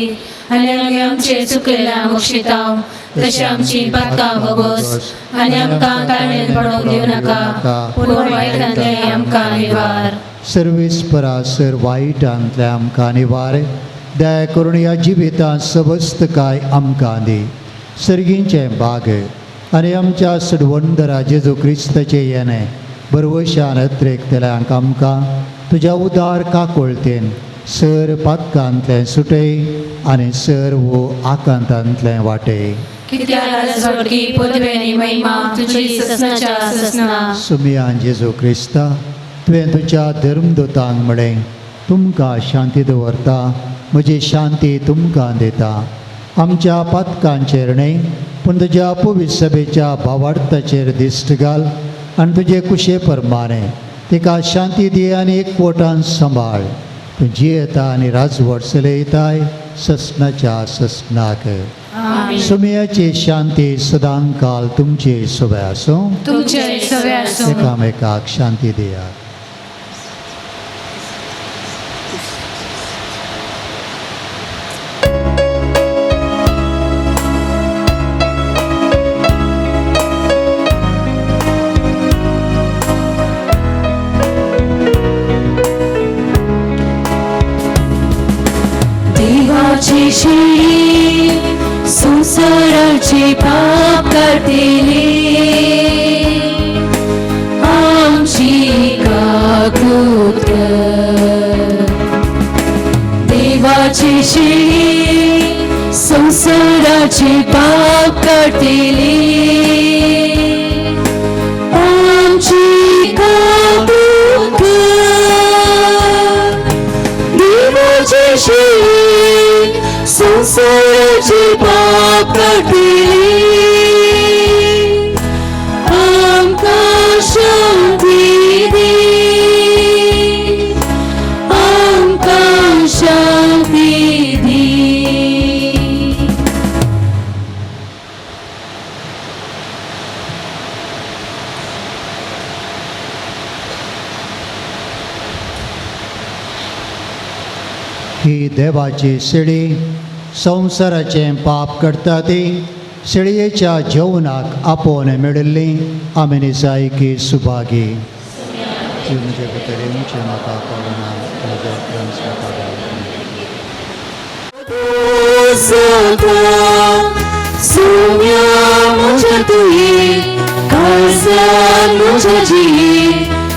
Speaker 5: आनी आमी आमचे चुकलेल्या मुक्षितांव तशी आमची पातकां भोगोस आनी आमकां ताळेन पडोवंक दिवं नाका, पूण वायटांतलें आमकां निवार.
Speaker 2: सर्वेस्परा सर वायटांतलें आमकां निवार. दया करून ह्या जिवितांत समस्त काय आमकां दी. सर्गींचें बाग आनी आमच्या सडवंदरा जेजू क्रिस्ताचें येणें बरवशान अत्रेकतल्यांक आमकां तुज्या उदार काकोळतेन सर पातकांतलें सुटय आनी सर वो आकांतांतलें वाटय. सुमयान जेजू क्रिस्ता तुवें तुज्या धर्मदूतांक म्हळें, तुमकां शांती दवरता, म्हजी शांती तुमकां दिता. आमच्या पातकांचेर न्हय पूण तुज्या पवित्र सभेच्या भावार्थाचेर दिश्ट घाल आनी तुजे कुशे प्रमाणे तिका शांती दी आनी एकवटान सांबाळ. तूं जियेता आनी राजवट चलयताय ससनाच्या ससनाक. सुमयाची शांती सदांकाल तुमचे सवे आसूं. एकामेकाक शांती दिया.
Speaker 5: संसाराचे पाप काडटले आमची काकूत कर. देवाची शेळी संसाराचे पाप काडटले आमची काकूत कर. देवाची शेळी संसाराचे पाप काडटले आमकां शांती दी, आमकां शांती दी.
Speaker 2: ही देवाची शेळी संवसाराचें पाप करता ती शेळयेच्या जेवणाक आपोवन मेळिल्ली आमी निजायकी सुभागी. म्हजे भितर येवचें म्हाका कळना, म्हज्या उपरांत म्हाका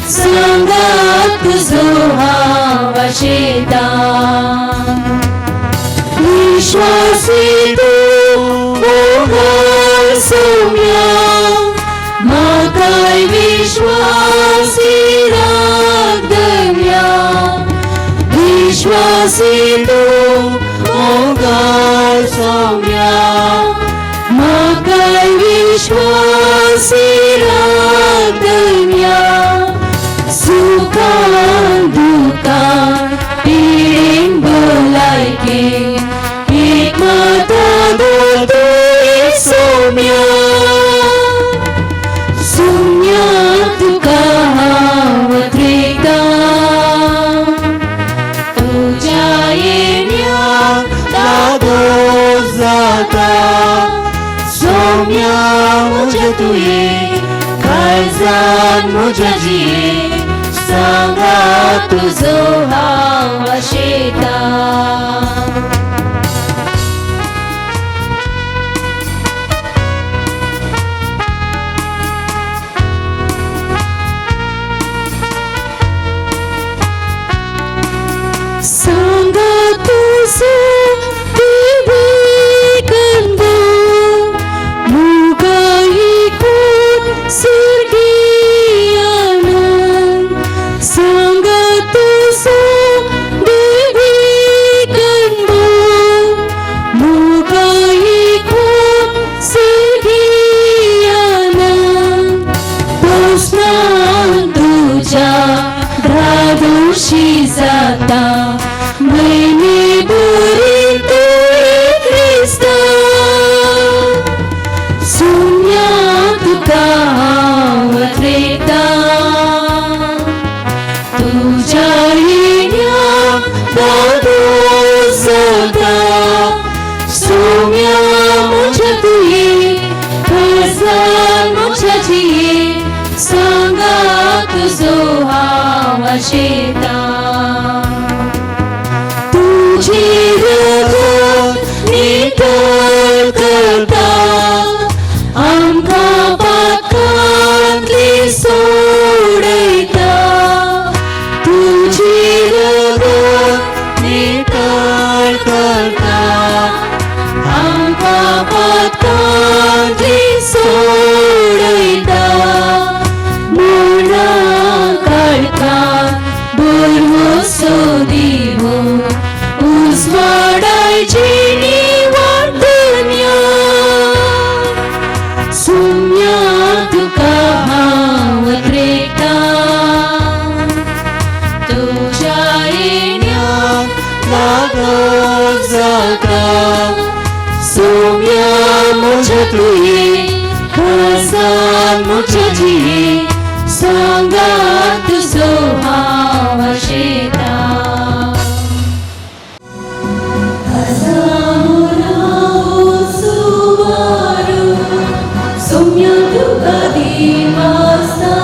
Speaker 5: सांगात तुजो हांव आशेतां. विश्वासी तूं मोगाळ सौम्या, म्हाकाय विश्वासी राख धन्या. विश्वासी तूं
Speaker 3: सोम्या म्हज्या तुये काळजान म्हज्या जिये सांगा तुजो हांव आशेतां. सांगा तुजो देवीकंद मुगाईकून स्वर्गीय आनंद. सांगा तुजो देवीकंद मुगाईकून स्वर्गीय आनंद. पोसनान तुज्या धादोशी जाता भयणी बरी तुवें क्रिस्ता. सुन्या तुका हांव त्रेतां तुज्या येण्या दादोस जाता. सोम्या म्हज्या तुये काळजान म्हज्या जिये सांगा तुजो हांव आशेतां. तुजी रगत नितळ करता आमकां पातकांतली सोडयता. तुजी रगत नितळ करता आमकां पातकांतली सोडयता. मुळा काळखां भरवंसो दिवून उजवाडायची वाटन्या. सुम्या तुका हांव त्रेतां तुज्या येण्याक लागत जाता. सोम्या म्हज्या तुये काळजान म्हज्या जिये सांगा तुजो हांव आशेतां. सोम्या तुका दिवासता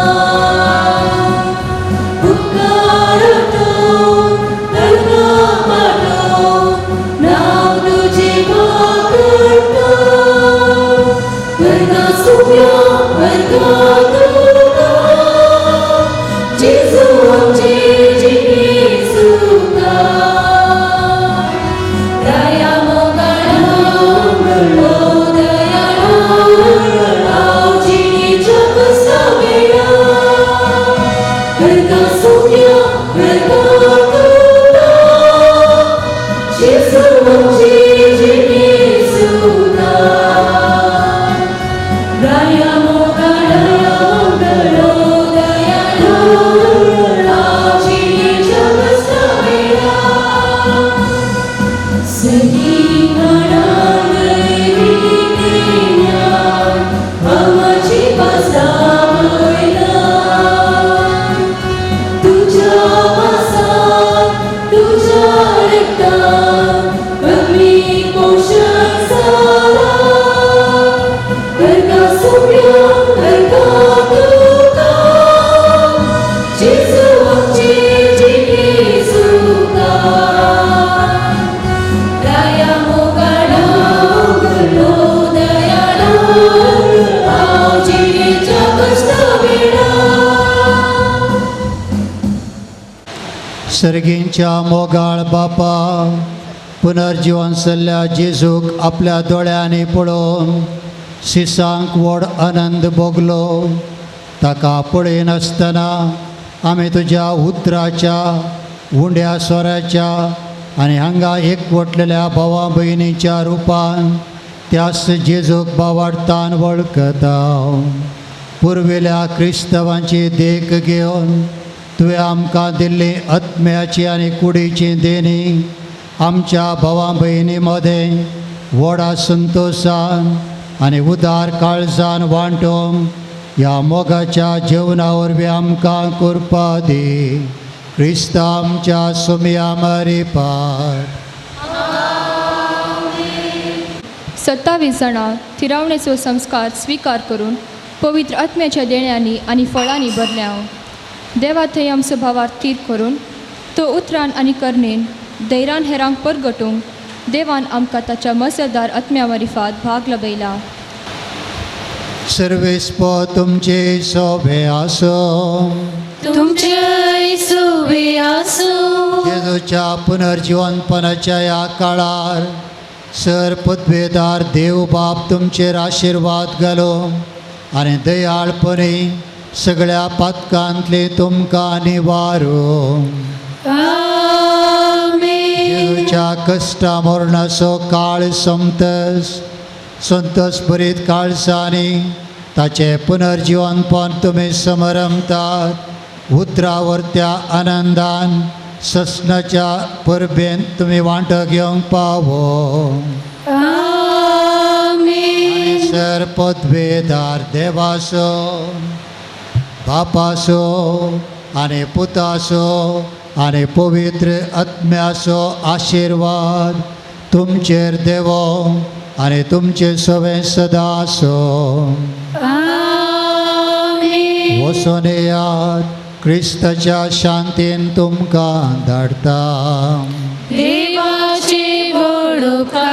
Speaker 3: उपकारतो तर्का पाटो नांव तुजें वापरता. वर्गा सोम्या वर्गा तुका जेजू आमचे जिणेसुका. दया मोगाळो दयाळो हांव जिणेच्या कश्टा वेळा. वर्गा सोम्या वर्गा तुका जेजू आमचे जिणेसुका. दया मोगाळो दयाळो हांव जिणेच्या कश्टा वेळा. तुझ्या वासान तुझ्या रक्तान आमी पोशण जाला. वर्गा सोम्या वर्गा तुका जेजू आमचे जिणेसुका. दया मोगाळो दयाळो हांव जिणेच्या कश्टा वेळा.
Speaker 2: सर्गींच्या मोगाळ बापा पुनर्जिवन सल्ल्या जेजूक आपल्या दोळ्यांनी पळोवन सिसांक व्हड आनंद भोगलो. ताका पळयनासतना आमी तुज्या उतराच्या उंड्या स्वराच्या आनी हांगा एकवटलेल्या भावा भयणीच्या रुपान त्याच जेजूक बावाडतान वळखता. पुर्विल्या क्रिस्तांवांची देख घेवन तुवें आमकां दिल्ली आत्म्याची आनी कुडीची देणी आमच्या भावा भयणी मदें व्हडा संतोशान आनी उदार काळजान वांटूंक ह्या मोगाच्या जेवणा वरवीं आमकां कृपा दी. क्रिस्ता आमच्या सुमया मारिपार.
Speaker 10: 27 जाणां थिरावणेचो संस्कार स्विकार करून पवित्र आत्म्याच्या देण्यांनी आनी फळांनी भरल्या. देवा थंय आमचो भावार्थ थीर करून तो उतरान आनी करणेन धैरान हेरांक परगटूंक देवान आमकां ताच्या मजेदार आत्म्या मारिफात भाग लबयला.
Speaker 2: सर्वेस्प तुमचे सोबे आसो.
Speaker 5: तुमचे सुवे आसूं.
Speaker 2: जेजूच्या पुनर्जिवनपणाच्या ह्या काळार सर पदवेदार देव बाप तुमचेर आशिर्वाद घालो आनी दयाळपणी सगळ्या पातकांतले तुमकां निवारू. जेजूच्या कश्टा मरणाचो काळ सोमतस संतोष भरीत काळसांनी ताचें पुनर्जिवनपण तुमी समरमतात. उतरावरत्या आनंदान ससनाच्या परबेन तुमी वांटो घेवंक पावो. सर पदवेदार देवाचो बापाचो आनी पुताचो आनी पवित्र आत्म्याचो आशिर्वाद तुमचेर देवो आनी तुमचे सवें सदां आसूं. वचून येयात, क्रिस्ताच्या शांतीन तुमकां धाडटा.
Speaker 5: देवाचे व्हड उपकार.